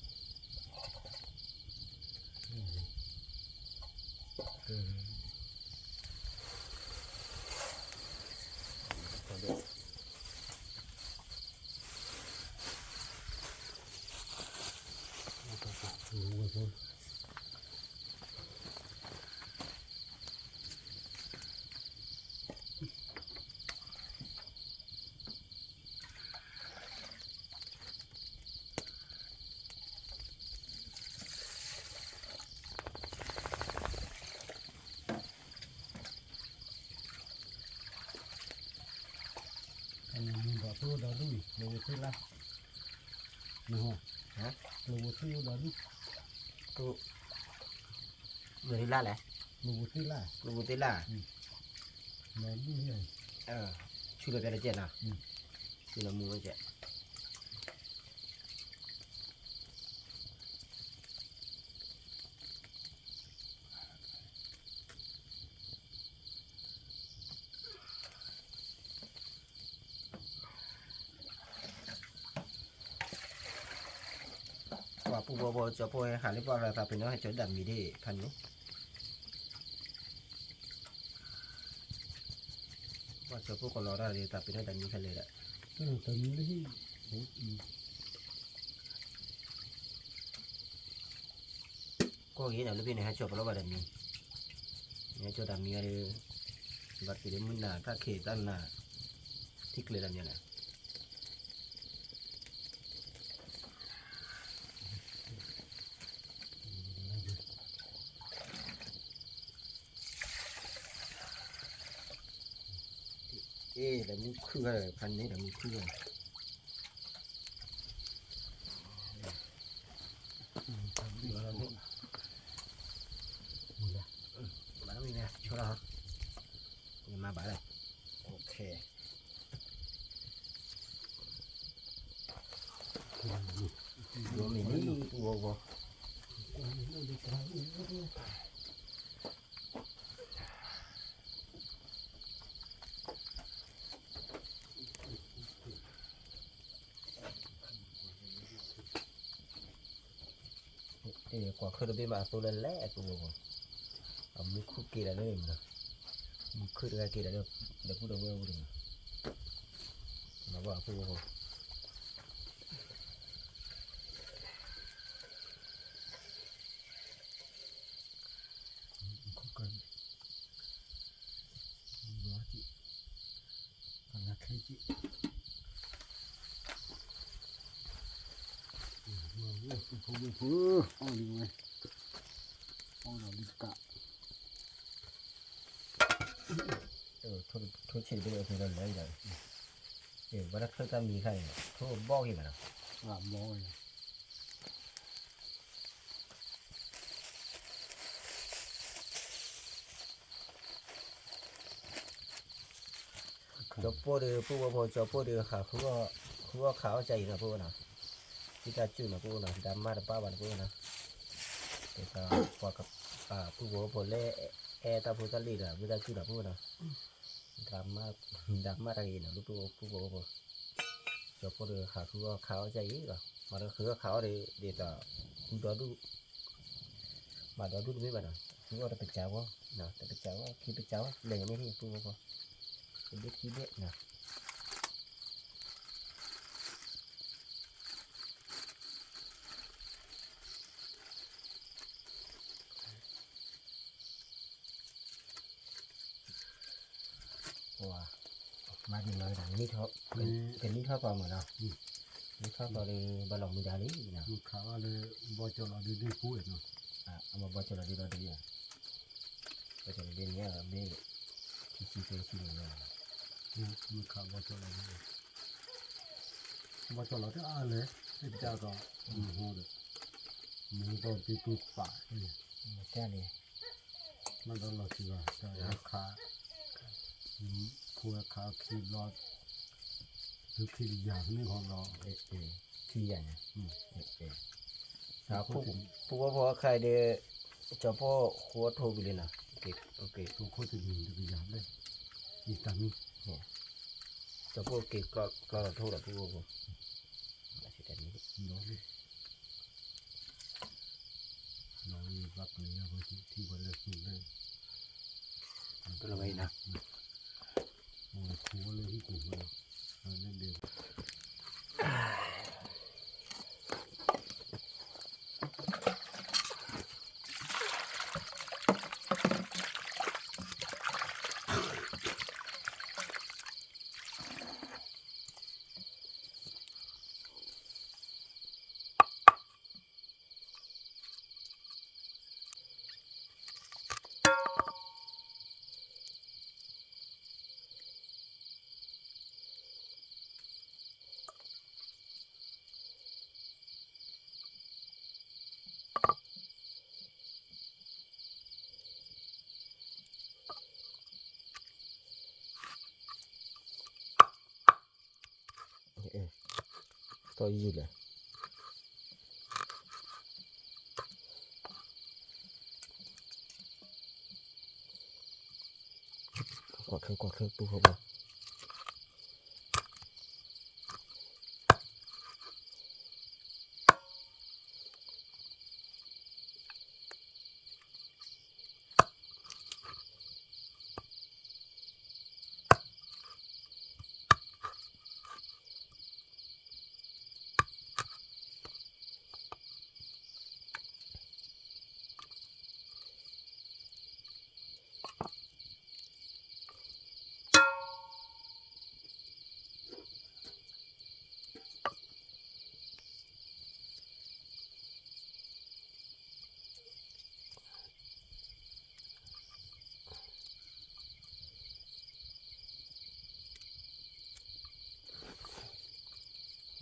ကျိဝူသ့ၣ်လၢ်, ကျိဝူသ့ၣ်လၢ်လဲၣ်, ကျိဝူသ့ၣ်လၢ်, ဆူလီၤပျဲတကဲနီၤ, ဆူလီၤမူဝဲကဲ ပှၤပူဖိဖိ ကၠီၤဖိဟဲဟးလၢပှၢ်ရၤသးပ့ၤနီၣ် ဟဲကၠီၤဒၣ်မံၤဒ်ဖးန့ၣ်, ပှၤကၠီၤဖိကလီၤတၢ်ဒ်သးပ့ၤနီၣ်တၢ်မံၤခဲလၢာ်ဒီး ကီၢ်ဂ့ၤန့ၣ် လၢဖဲန့ၣ် ဟဲကၠီၤပလီၢ်ဘၣ်တၢ်မံၤ, နဟဲကၠီၤတၢ်မံၤအံၤဒီး ဘၣ်က့ၤလၢမုၢ်နၤတၢ်ခံးတၢ်နၤ ထံကျဲၤတၢ်မံၤလဲၣ်, အ့ ဒီးမူခုၣ်ဂၤဒီး ဖးန့ၣ်ဒီးမူခုၣ်ဂၤ မၤမံၤန့ၣ် ဆိလီၤ, ယမၤဘၣ်လၢ, ဒိမ့ၢ်န့ၣ် ပူဂီၢ်ဂီၢ် ကွၢ်ခၢၣ်တဘ့ၣ်မးအသိလၢလဲၣ်အသိလီၤ, အမူခုၣ်က့ၤဒီးလၢမး, မူခုၣ်တဂၤက့ၤဒီးလၢ ဒီပုၢ်ဒီဝဲၢ်အိၣ်ဒီး, မၤဘၣ်အဖိအဖိ ထိၣ်ဆံးတဘ့ၣ်အသိလၢလဲၣ်ဒီး, ဘၣ်တၢ် ချၢၣ်တၢ်မံၤခါအံၤ ထိၣ်ဘီၣ်ဂ့ၤမးနီၤ, ကၠီၤပိၢ်ဒီး ပုၢ်ဝဲၢ်ဖိ ကၠီၤပိၢ်ဒီး ဟးဃုအီၣ်ခးအီၣ်ကၢ်အံၤနီၤ ပုၢ်ဝဲၢ်နီၤ, သုတၢ်စူၢ်နီၤ ပုၢ်ဝဲၢ်နီၤ ဒၣ်မၢ်တဘၣ်ဘၣ်နီၤ ပုၢ်ဝဲၢ်နီၤ, ပှၤ ပုၢ်ဝဲၢ်ဖိလၢ အဲၣ်တၢ်ဖိတၢ်လံၤဒီး သုတၢ်စူၢ်နီၤ ပုၢ်ဝဲၢ်နီၤ, ဒၣ်မၢ်တၢ်ဂ့ၤနီၤ လၢပုၢ်ဝဲၢ်ဖိ ကၠီၤပိၢ်ဒီး ဟးဃုအီၣ်ခးအီၣ်ကၢ်အံၤလီၤ, မၤဒီးဃုအီၣ်ခးအီၣ်ဒီး ဒ်သိး ဃုဒီဒူၣ် မၤဒီဒူၣ်တမ့ၢ်ဘၣ်နီၤ, ပူအီၣ်တပစးဝဲ, တပစးဝဲ ခံပစးဝဲ လဲၤန့ၣ် ပူအီၣ်ဖီ, တဘ့ၣ်ခံဘ့ၣ်နီၤ. မၤဒ်လီၤဒၣ် ကနံၣ်ထီၣ်ကီးမးနီၤ, နံၣ်ထီၣ်ကီးဒီး ဘၣ်လီၤမုာ်ဒၣ်လံနီၤ, မုာ်ခးဘၣ်လၢ ဘီကၠီလီၤဒုဒုဖိနီၤ, အမ့ၢ်ဘီကၠီလီၤဒုဒီးဒုယၤ, ဘီကၠီလီၤဒုန့ၣ် ဘ့ၣ် ခံဆံသၢဆံန့ၣ်, မုာ်ခးဘီကၠီလီၤဒု ဘီကၠီလီၤတအါလဲၣ်, သ့ၣ်တကးကီး မုၢ်ဟိဒီး မုၢ်ဟိကီး ပှၤပာ် မ့ၢ်တၢ်န့ၣ် မ့ၢ်ဒီးလီၤစုၤဘၣ် တၢ်ခး ဖိဝဲခးခံဘျီ ဒုခံတယၤန့ၣ်ခီဘျီ ခံယၤန့ၣ် ပူဝဲဖိခါဒီး ကၠီဖိဃိထိၣ်ကလံနီၤ, ကၠီဖိက့ၤကျီလီၤထိၣ်ဒီးပူဝဲဖိ, လီၤလံ လီၤလံ ဘၣ်ပျံၤယၤ ထံၣ်ဝဲလၢသူလၢ တလီၤဝဲအံၤနီၤ လၢဟံၣ်ပူၤဝဲလီၤ သီၣ်ယံာ်လဲၣ်, ကွၢ်ခဲကွၢ်ခဲတူၢ်ဃီဘၣ်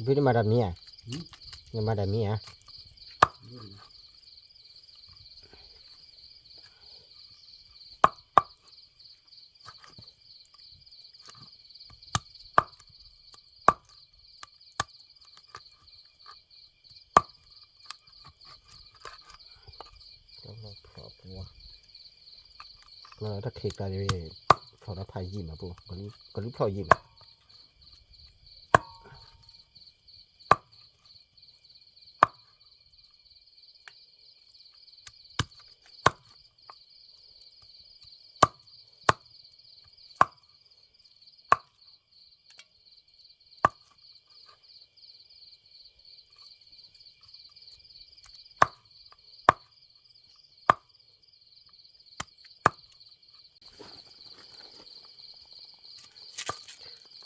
ဘုဒမၤတၢ်မံၤဧါ, နမၤတၢ်မံၤဧါ. တၢ်ခံးကျါန့ၣ် ဖျိးဒီးဖးယံာ်မးပူ, ကလုၢ်ဖျိးယံာ်မး.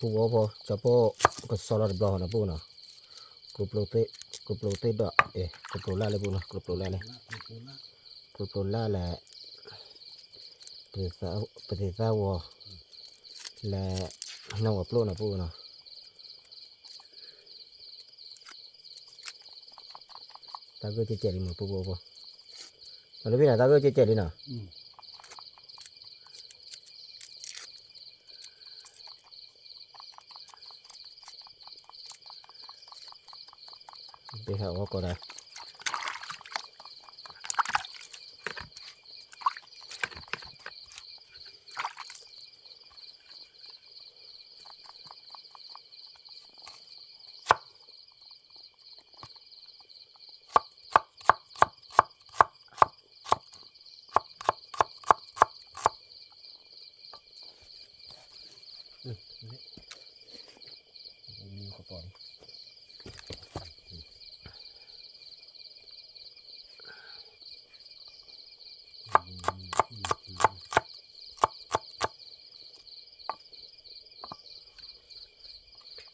ပူဝဲဖိ ကၠီဖိ ကစီလီၤတဘျီဃီနီၤ ပူနီၤ, ကျိပျိသ့ၣ်ဒီး အဲ ကျိပျိလၢ်လၢပူနီၤ ကျိပျိလၢ်လၢ ကျိပျိလၢ်လၢ ပသ့ၣ်သၣ်ဝီ လၢ နီၢ်ဝီၤပျိၢ်နီၤပူနီၤ. တၢ်ဂိၢ်ကဲကဲလံမး ပူဖိဖိ, လၢဖဲန့ၣ် တၢ်ဂိၢ်ကဲကဲလံနီၤ. ဘ့ၣ်ဟးဝီကိးဂၤဒဲး. တၢ်ဂိၢ်ကဲကဲလံနီၤ. မံခီပီၣ်န့ၣ်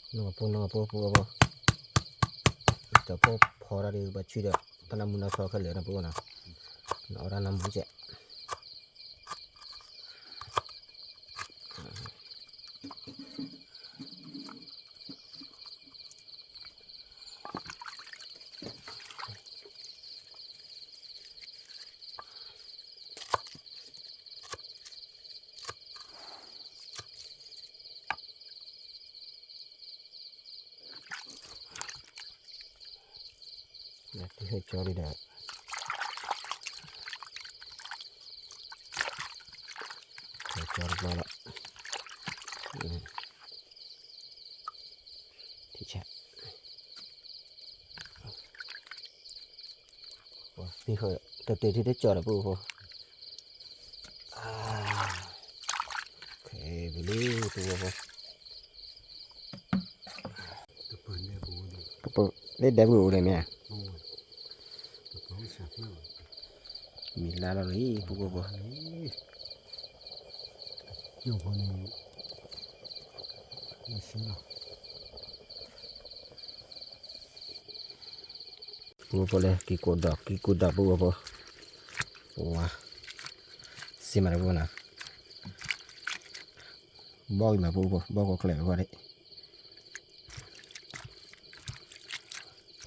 နီၢ်ကဖိ နီၢ်ကဖိ ပူဖိ တၢ်ဖိဖီတၢ်ဒီး ဘၣ်ဆူဒီး တၢ်နါမူနါဆီခဲလၢာ်နီၤ ပူဖိနီၤ, နအီၣ်တၢ်နါမူကဲး ဟဲကၠီလံဒီး ကၠီတဘျီလီၤ ထံဆး တတဲာ်ထံတကၠီဒီး ပူဖိ ခဲပူၤလံ ပူဖိ လၢဒဲပူၤအိၣ်လဲၣ်မ့ၢ်ဧါ, မ့ၢ်လါလီၤလံ ပူဖိ ပူဖိလၢ ကံၢ်ကိးဒီး ကံၢ်ကိးဒီး ပူဖိ ဝါ စံးမးတပူဖိနီၤ, ဘီၣ်ဂ့ၤမးပူဖိ ဘီၣ်ကီၢ်ချၢးဝဲဒၣ် ပူဖိ မ့ၢ်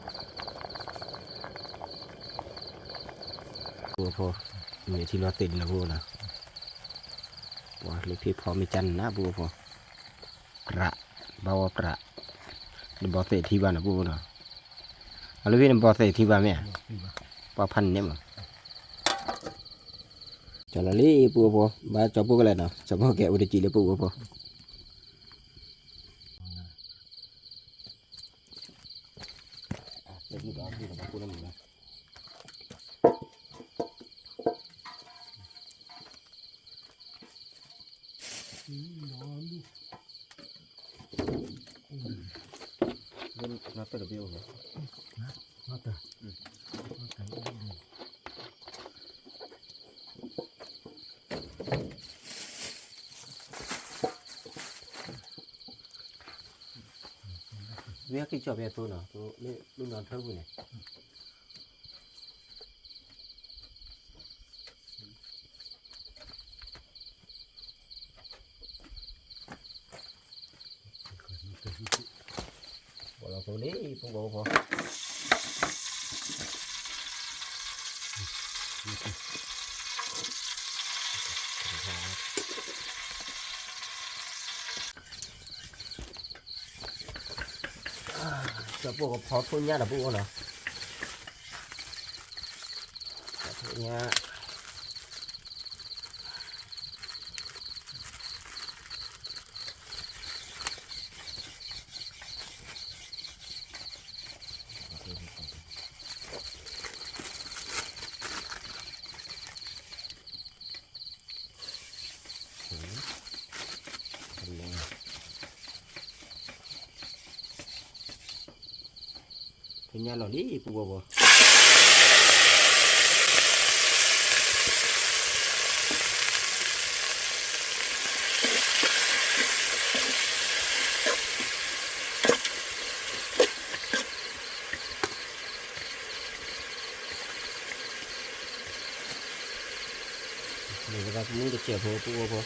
ထံလီၤသ့ၣ်ဒ်နီၤပူဖိနီၤ, ပှၤလၢဖံးဖီမ့ၢ်ကၠါနၤပူဖိ, ပြး, ဘၣ်ဝဲပြး, နဘီသ့ၣ်ထံဘၣ်နီၤပူဖိနီၤ, အလၢဖံးနဘီသ့ၣ်ထံဘၣ်မ့ၢ်ဧါ, ပှၤဖးန့ၣ်မး, ကၠီလီၤလံပူဖိ, ဘၣ်ကၠီပူကလဲၣ်နီၤ, ကၠီပူကဲအိၣ်တကံၢ်လၢပူဖိ မ့ၢ်ဟဲက့ၤကၠီၣ်ဖဲအသိနီၤ, လၢနီၢ်ထၢပူၤန့ၣ် ပှၤလီၤဖိလံ ပူဖိဖိ ကၠီပူကဖီထိၣ်ညၣ်ဒီးပူဖိနီၤ, ဖီထိၣ်ညၣ် ထိၣ်ညၣ်လီၤလံ ပူဖိဖိ မ့ၢ်ပကမူတစဲးဖိ ပူဖိဖိ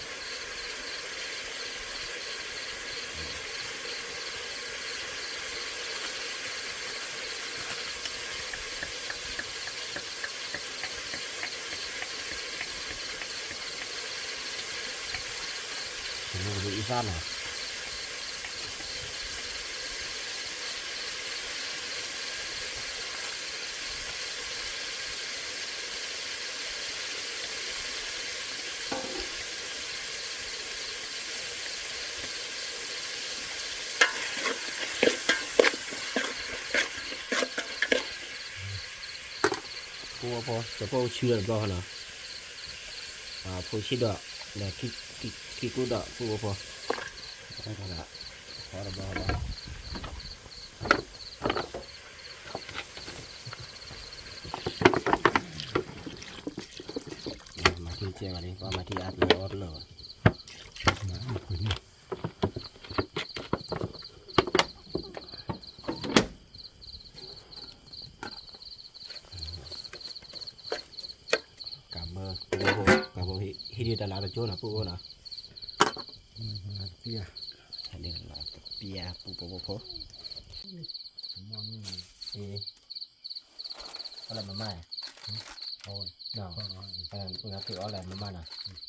မူကဒုးအံသၣ်နီၤ ပူဖိ ကၠီပူဆူဒီးတဘျီဃီနီၤ, ဖိဆံးဒီး လၢခံ ခံကူဒီး ပုၢ်ဖိ, ဖီတဘျီဘျီ, မၤထံကဲဘၣ်န့ၣ် ပှၤမၤထံအါတလၢအီတလၢဘၣ်. ကဘၢ, ကဘၢ, ဟံးဒံးတၢ်လၢတကၠိနီၤ ပုၢ်ဖိနီၤ, တပျၢ်, တပျၢ် ပုၢ်ဖိဖိဖိ, အီၣ်လၢမမါ, နသုအီၣ်လၢမမါနီၤ, အီၣ်လၢမမါတဘိဘၣ်န့ၣ်, လၢဟံၣ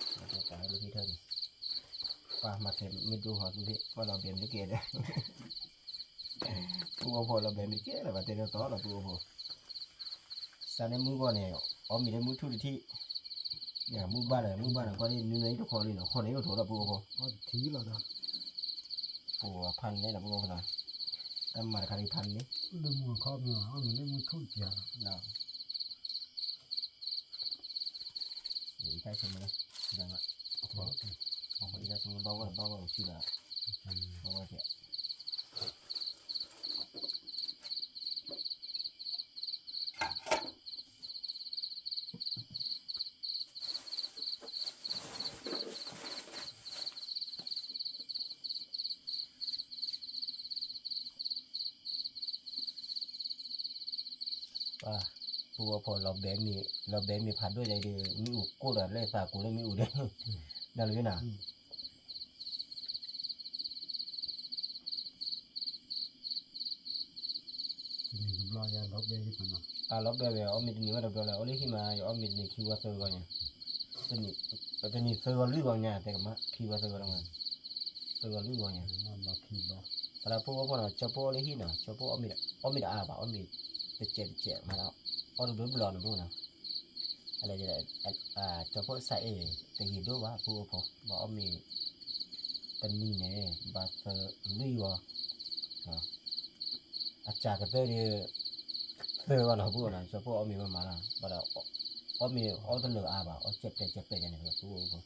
်ထၢၣ်န့ၣ်, ပှၤမၤကဲမ့ၢ်ဒိဟီၣ်ဒုး, ပှၤလီၤဘဲမ့ၢ်တကဲဒီး ပုၢ်ဖိဖိလီၤဘဲမ့ၢ်တကဲလၢၤဘၣ် တဲဒ်သိးလီၤ ပုၢ်ဖိဖိ, စးန့ၣ်မုၢ်ဂီၢ်န့ၣ် အီၣ်မ့ၤလၢမုၢ်ထူၣ်တထံၣ်, မုၢ်ဘၣ်ဒီး မုၢ်ဘၣ်ဒီး ကွၢ်ဒ်နုၤနုၤအံၤတခီလံနီၤ ဃိန့ၣ်အိၣ်ထိးလီၤ ပုၢ်ဖိဖိ, ပှၤဖးန့ၣ်လီၤ ပုၢ်ဖိဖိနီၤ, တၢ်မၤတခါဒ်ဖးန့ၣ် လၢမုၢ်ခီမ့ၢ်အီၣ်မ့ၤလၢမုၢ်ထူၣ်တပျၢ်လီၤ. အံၤတၢ်ဆိကမိၣ်လၢ အဃိအံၤတၢ်ဆိကမိၣ် ဘၣ်ဝဲဒီး ဘၣ်ဝဲဒီးဆူဒီး ဘၣ်ဝဲကဲ ပှၤ ပုၢ်ဖိဖိ လီၤဘဲမ့ၤ လီၤဘဲမ့ၤဖးဒိၣ်ယဲဒီး မ့ၣ်အူကိၢ်ဒီးလၢသးကိးလၢမ့ၣ်အူဒီး ဒီးလၢနၤ အလီၤဘဲဝဲ အီၣ်မ့ၤတနံၤဝဲတဘျီလၢ အိၣ်လၢဟံၣ်မး ယအီၣ်မ့ၤတနံၤခံဂီၤသၢဂီၤညါ, တနံၤသၢဂီၤလွံၢ်ဂီၤညါ တဲကမး ခံဂီၤသၢဂီၤတဂီၤ, သၢဂီၤလွံၢ်ဂီၤညါ, သရၣ်ပုၢ်ဖိဖိနီၤ ကၠီဖိအိၣ်လၢဟံၣ်နီၤ ကၠီဖိအီၣ်မ့ၤတအါဘၣ် အီၣ်မ့ၤတစဲးတစဲးမးဒီး အီၣ်တဘျီဘျီနီၤ ပုၢ်ဖိနီၤ, အလဲၤ ကၠီဖိစးအ့ၣ် တဂ့ၤဒိၣ်ဘၣ် ပုၢ်ဖိဖိ ဘၣ်အီၣ်မ့ၤ တနံၤန့ၣ် ဘၣ်သၢလွံၢ်ဂီၤ အစှၤကတၢၢ်ဒီး သၢဂီၤနီၤ ပုၢ်ဖိနီၤ ကၠီဖိအီၣ်မ့ၤမးမးလီၤ ဘၣ်ဒီး အီၣ်မ့ၤအီၣ်တလၢာ်အါဘၣ် အီၣ်စဲးပဲးစဲးပဲးန့ၣ် ပုၢ်ဖိ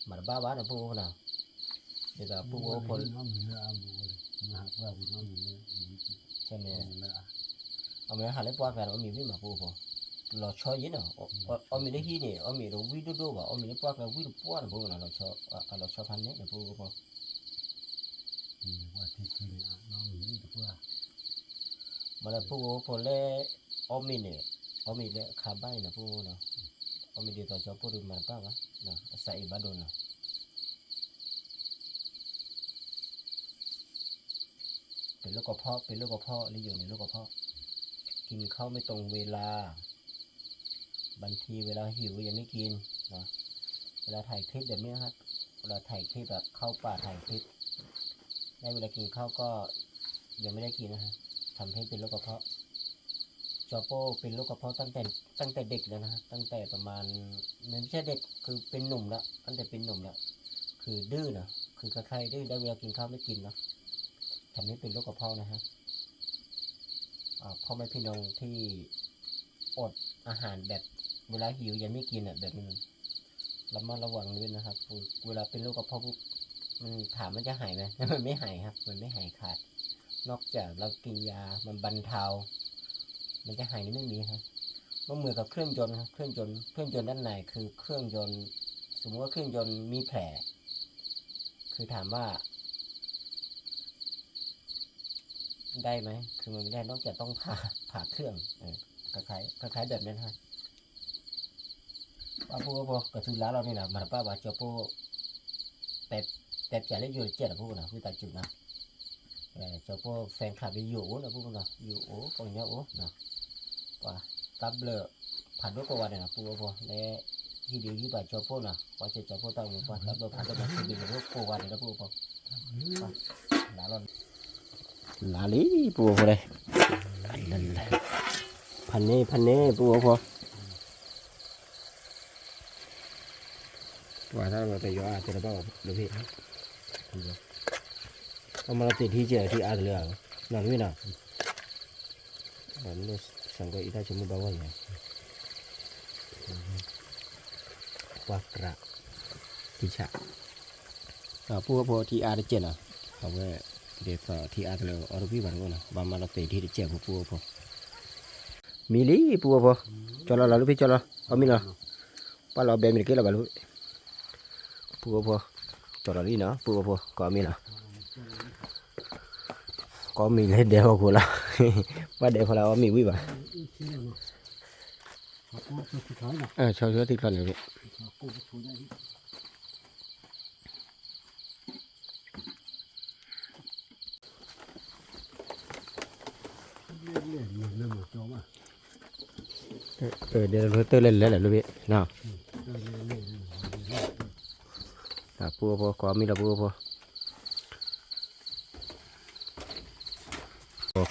မၤတဘၣ်ဘၣ်နီၤ ပုၢ်ဖိနီၤ, ဒ်သိးပုၢ်ဖိဖိ ဆဲန့ၣ် အမ့ၢ်ဟးလၢပှၢ်ကျါန့ၣ် အီၣ်မ့ၤလၢပှၢ်ကျါန့ၣ် အီၣ်မ့ၤဝံၣ်မး ပုၢ်ဖိ, လီၤဆီယံၤနီၤ, အီၣ်မ့ၤတဝံၣ်ဒိၣ်ဒိၣ်ဘၣ် အီၣ်မ့ၤတဝံၣ်ဒိၣ်ဒိၣ်ဘၣ် အီၣ်မ့ၤလၢပှၢ်ကျါဝံၣ်တပှၢ်န့ၣ် ပုၢ်ဖိနီၤ, အလီၤဆီဖးန့ၣ် ပုၢ်ဖိ မ့ၢ်လၢပုၢ်ဖိဖိလၢ အီၣ်မ့ၤန့ၣ် အီၣ်မ့ၤလၢအခါဘၣ်အံၤနီၤ ပုၢ်ဖိနီၤ, အီၣ်မ့ၤဒ်သိးကၠီဖိဒီးမၤတဘၣ်ဘၣ်, အစးအ့ၣ်ဘၣ်ဒိနီၤ, ပ့ၤလိၣ်ကဖီ ပ့ၤလိၣ်ကဖီ လၢယိၤန့ၣ်လိၣ်ကဖီ, กินข้าวไม่ตรงเวลา บางทีเวลาหิวยังไม่กิน นะ เวลาถ่ายคลิปแบบนี้นะครับ เวลาถ่ายคลิปอะ เข้าป่าถ่ายคลิป ได้เวลากินข้าวก็ยังไม่ได้กินนะฮะ ทำให้เป็นโรคกระเพาะ จอโป้เป็นโรคกระเพาะตั้งแต่ตั้งแต่เด็กแล้วนะฮะ ตั้งแต่ประมาณ ไม่ใช่เด็ก คือเป็นหนุ่มแล้ว ตั้งแต่เป็นหนุ่มแล้ว คือดื้อนะ คือใครๆดื้อ ได้เวลากินข้าวไม่กินเนาะ ทำให้เป็นโรคกระเพาะนะฮะ อ่า พ่อแม่พี่น้องที่อดอาหารแบบเวลาหิวยังไม่กินอ่ะ แบบนี้ ระมัดระวังด้วยนะครับ เวลาเป็นโรคกระเพาะปุ๊บ มันถามมันจะหายไหม มันไม่หายครับ มันไม่หายขาด นอกจากเรากินยา มันบรรเทา มันจะหายนี่ไม่มีครับ มันเหมือนกับเครื่องยนต์ครับ เครื่องยนต์ เครื่องยนต์ด้านในคือเครื่องยนต์ สมมุติว่าเครื่องยนต์มีแผล คือถามว่า ได้ไหม คือมันไม่ได้ นอกจากต้องผ่า ผ่าเครื่อง เออ คล้ายๆ คล้ายๆแบบนั้นฮะ ပှၤပုၢ်ဖိ ကသူလါလီၤန့ၣ်နီၤ မၤတဘၣ်ဘၣ် ကၠီဖိ တဲပၠးလၢယိၤတကဲးနီၤ ပုၢ်ဖိနီၤ ဝံသးစူၤနီၤ ကၠီဖိ fan club လၢယိၤအိၣ်နီၤ ပုၢ်ဖိနီၤ ယိၤအိၣ် ပှၤကညီအိၣ်နီၤ ပှၤသးဘျၢၣ်ဖးဒိၣ်ကိးဂၤဒဲးနီၤ ပုၢ်ဖိ လၢ ဟံးဒုးဟံးဘၣ်ကၠီဖိနီၤ ပှၤစၢၤကၠီဖိတၢ်အိၣ်မူ ပှၤသးဘျၢၣ်ဖးဒိၣ်မၤစၢၤဘၣ်ကၠီဖိကိးဂၤဒဲးလၢပုၢ်ဖိ လါလီၤ လါလံ ပုၢ်ဖိလၢ ဖးန့ၢ် ဖးန့ၢ် ပုၢ်ဖိ ပှၤတၢ်လီၤတယွၤအါတဲတဘၣ်ဘၣ်လၢဖဲ အမၤလီၤတ့ၢ်ထံကဲထံအါတလၢအါဘၣ် နီၤတမ့ၢ်နီၤ ဘၣ်မ့ၢ် စံးကီးအံၤတၢ်ဆိကမိၣ်ဘၣ်ဝဲယဲၢ် ပှၤကြး ထံဆး ပူဖိ ထံအါတကဲးနီၤ အဝဲ ဒ်သိးထံအါတလၢအီတဝံၣ်ဘၣ်တအိၣ်နီၤ ဘၣ်မၤလီၤသ့ၣ်ထံတကဲးဖိ ပူဖိ မံလံ ပူဖိ ကၠီလီၤလီၤ လူဖံကၠီလီၤ အီမံလီၤ ပှၤလီၤဘဲမံတကဲလီၤဘၣ်လူ ပူဖိ ကၠီလီၤလံနီၤ ပူဖိ ကအီမံလီၤ ကအီမံလၢဒဲဟီၣ်ခိၣ်လီၤ ဘၣ်ဒဲဖိလၢအီမံၤဝံၤဘၣ် ဆီဆၢထံချီန့ၣ် ဒဲလၢတၢ်လဲၤလဲၤလဲၤလၢဘ့ၣ် ပူဖိ ကအီမံလီၤ ပူဖိ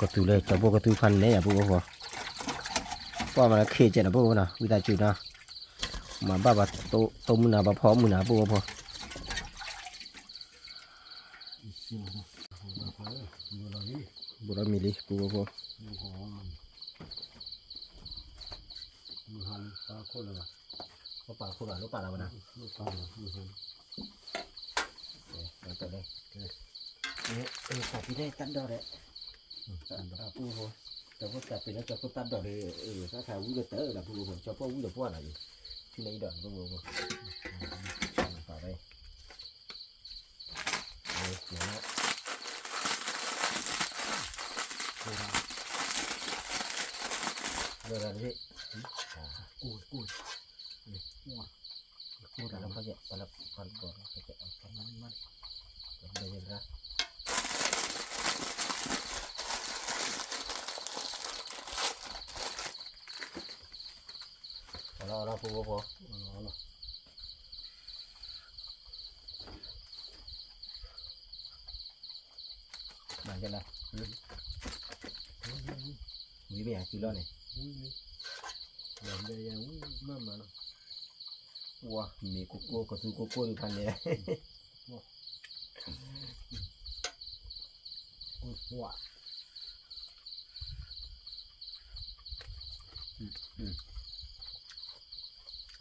ကသူလၢကၠီဘိကသူဖးန့ၣ်ယၤ ပူဖိ ပှၤမၤလၢခ့ကဲးနီၤ ပူဖိနီၤ ဝံသးစူၤနီၤ မၤဘၣ်ပှၤတိမုၢ်နၤ ပှၤဖီမုၢ်နၤ ပူဖိ ဘူးလီၤမံၤလံ ပူဖိ ပာ်ဖှိၣ်လၢတၢ်ဒိၣ်ဒီး တၢ်ဖိတၢ်ပ့ၤလၢကၠီဖိတၢ်ဒိၣ်ဒီး တၢ်ခးဝံလၢတၢ်လၢပူဖိ ကၠီဖိဝံလၢပှၢ်လီၤအံၤ ထံလၢအံၤဒီး ပူဖိ ပာ်ဝဲ လၢတၢ်တဘ့ၣ် တၢ်လၢဖးယံၤ တၢ်လၢဖးဘီၣ် တၢ်လၢဖးယံၤ အလီၤအလီၤ ဖိဖိဖိ မၤကဲလၢ ဝံၤမ့ၢ်အစုလီၤန့ၣ် ဝါ မ့ၢ်ကိၢ်ကိၢ် ကသူကိၢ်ကိၢ်ဒံးဖးန့ၣ် သ့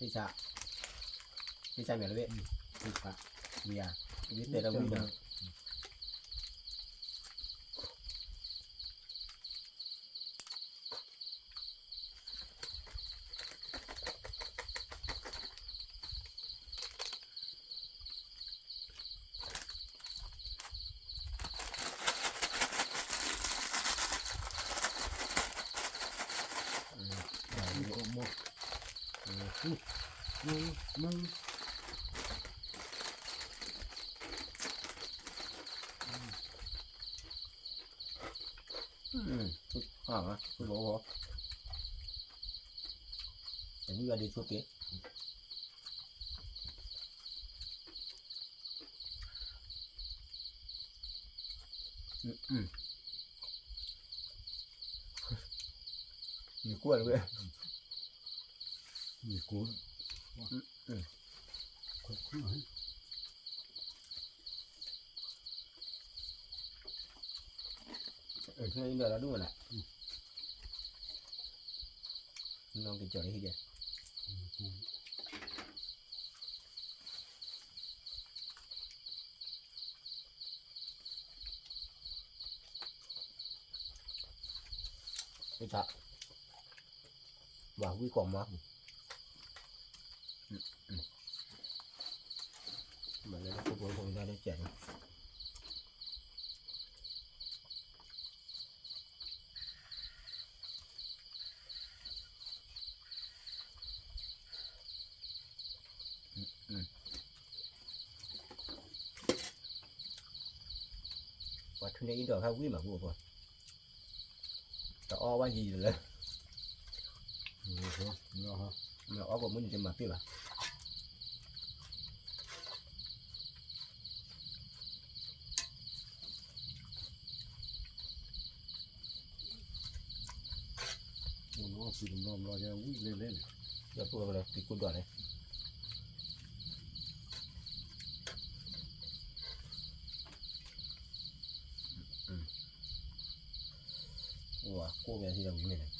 ၣ်ဆါ သ့ၣ်ဆါမ့ၢ်လၢၤဘ့ၣ် သ့ၣ်ဆါ ဝံၤဧါ ဝံၤတဲလၢဝံၤဒီး အဝံၣ်အဒုးဆိက့ၤ မ့ၢ်ကိၢ်လၢဝဲ မ့ၢ်ကိၢ် အထံအံၤဒီးလီၤဒိၣ်မးနၤ နီၢ်က့ၤကၠီၤလၢဟံၣ်ဒဲး ဝံၣ်ကိးမး မၤလၢဖိဖိဖိဒၣ်လၢကဲး ပှၤထူန့ၢ်အံၤဒီးဟဲဝံၣ်မးဖိဖိ တအီၣ်ဘၣ်ယံၤလၢ မ့ၢ်အီၣ်ကမုၢ်နံၤတမၤပ့ၢ်ဘၣ် လၢပှၤကလၢပံၤကူဒီးန့ၣ် ကိၢ်ဝဲထံဒီးဝံၤမ့ၢ်န့ၣ်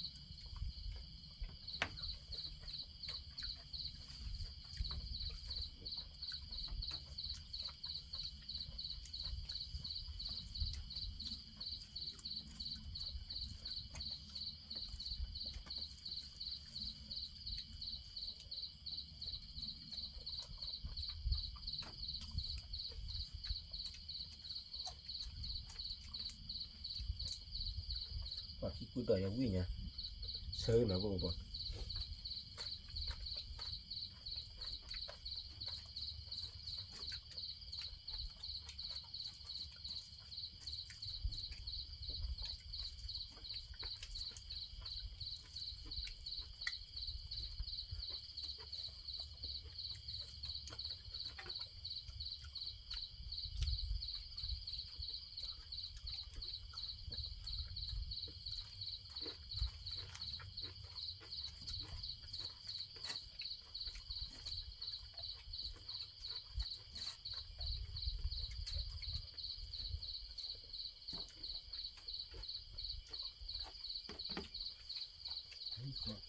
ဃုတီၢ်ယဝံၣ်ညါ, ဆၢဂ့ၤမးဖိကပီၤ.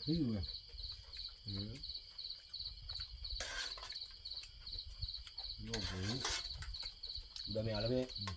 ဒီးမ့ၢ်အလၢဖဲ မ့ၢ်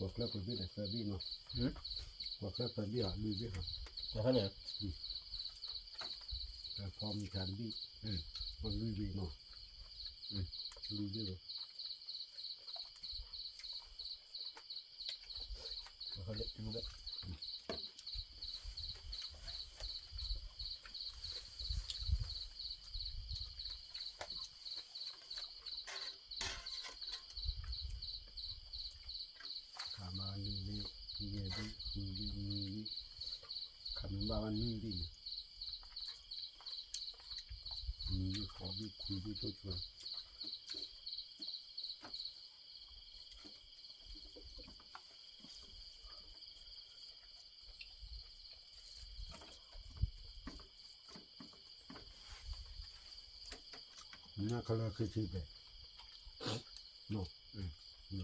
ကွၢ်ချၢပှဲၤဘ့ၣ်ဒီးသၢဘ့ၣ်နီၤ, ကွၢ်ချၢပှဲၤဘ့ၣ်ဧါ လွံၢ်ဘ့ၣ်ဧါ, တၢ်ဖီမံၤခါတဘ့ၣ်, လွံၢ်ဘ့ၣ်နီၤ, လွံၢ်ဘ့ၣ်လီၤ. ခါမး လွံၢ်ဘ့ၣ်, ယဲၢ်ဘ့ၣ်, ဃုဘ့ၣ်, နွံဘ့ၣ်, ခါမ့ၢ်ဘၣ်ဝဲနွံဘ့ၣ်န့ၣ်, နွံဘ့ၣ်, ဃိးဘ့ၣ်, ခွံဘ့ၣ်, ထိၣ်ဆိ နခလၢခံဆံဘဲ, နကီၢ်ကၠိရိ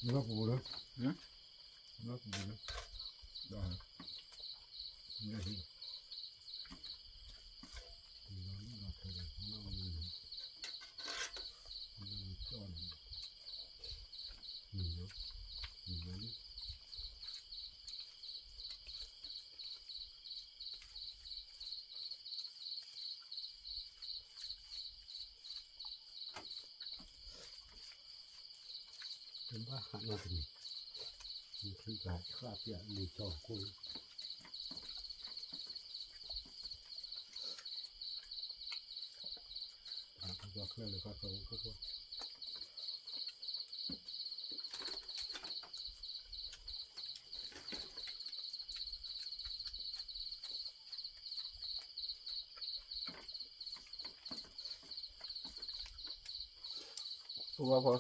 နဘၣ်ပူၤလၢ, နဘၣ်ပူၤလၢ, ဒီး, နဟံၣ်, နကီၢ်န့ၣ်, န, န, တဘၣ်ဟးနီတမံၤ, နချံကဟးဆှၣ်ပျၢ်လံာ်ကၠီၣ်ခိၣ်လံ, ချၢလၢခါခၢၣ်အိၣ်ခိၣ်ခိၣ် ပဝဲဖိ,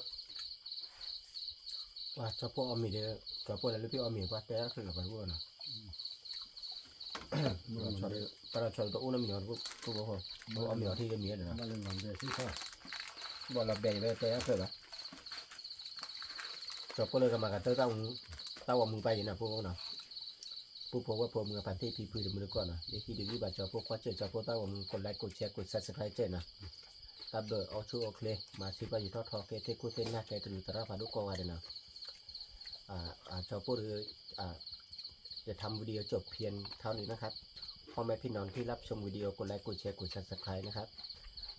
ပှၤဆီဖိအီၣ်မ့ၤဒီး, ဆီဖိလၢလၢဖံအီၣ်မ့ၤ ပှၤတဲအချၢလီၤပှၤတအိၣ်နီၤ, ပှၤဒီးဆီတအိၣ်နီတမံၤနီၤ, ပဝဲဖိ, ပအီၣ်မ့ၤအီထံတမံၤဒီးနီၤ, ဘၣ်လီၤဘဲယဝဲတဲအချၢဘၣ်, ဆီဖိလၢကမၤကတၢၢ်တၢ်ဝီမူပၢ်ယံၤနီၤ ပဝဲဖိနီၤ, ပုၢ်ဖိဝဲၢ်ဖိမုၢ်အပၢ်သ့ၣ်ဖံဖုတမုၢ်တကိးနီၤ, လၢဟံၣ်ဒုးဂံၢ်ဘၣ်ကၠီဖိခွါစၢၢ်ကၠီဖိသၣ်ဝဲမုၢ် ကိးlike ကိးshare ကိးsubscribeစၢၢ်နီၤ, တၢ်ဘျုးအိၣ်ဆူၣ်အိၣ်ချ့ မၤဆူၣ်ပှၤယူၤထီၣ်ထီကဲသ့ၣ်ခိၣ်သ့ၣ်နၢ် ကဲတရူးသရၣ်ဖးဒိၣ်ကိးဂၤဒဲးနီၤ, အကၠီဖိဒီး จะทำวิดีโอจบเพียงเท่านี้นะครับ พ่อแม่พี่น้องที่รับชมวิดีโอกดไลค์กดแชร์กด subscribe นะครับ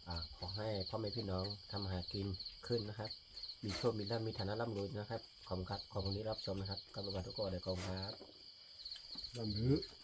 อ่า ขอให้พ่อแม่พี่น้องทำมาหากินขึ้นนะครับ มีโชคมีลาภมีฐานะร่ำรวยนะครับ ขอบคุณครับ ขอบคุณที่รับชมนะครับ ครับ ทุกคนเลย ขอบคุณครับ ร่ำรวย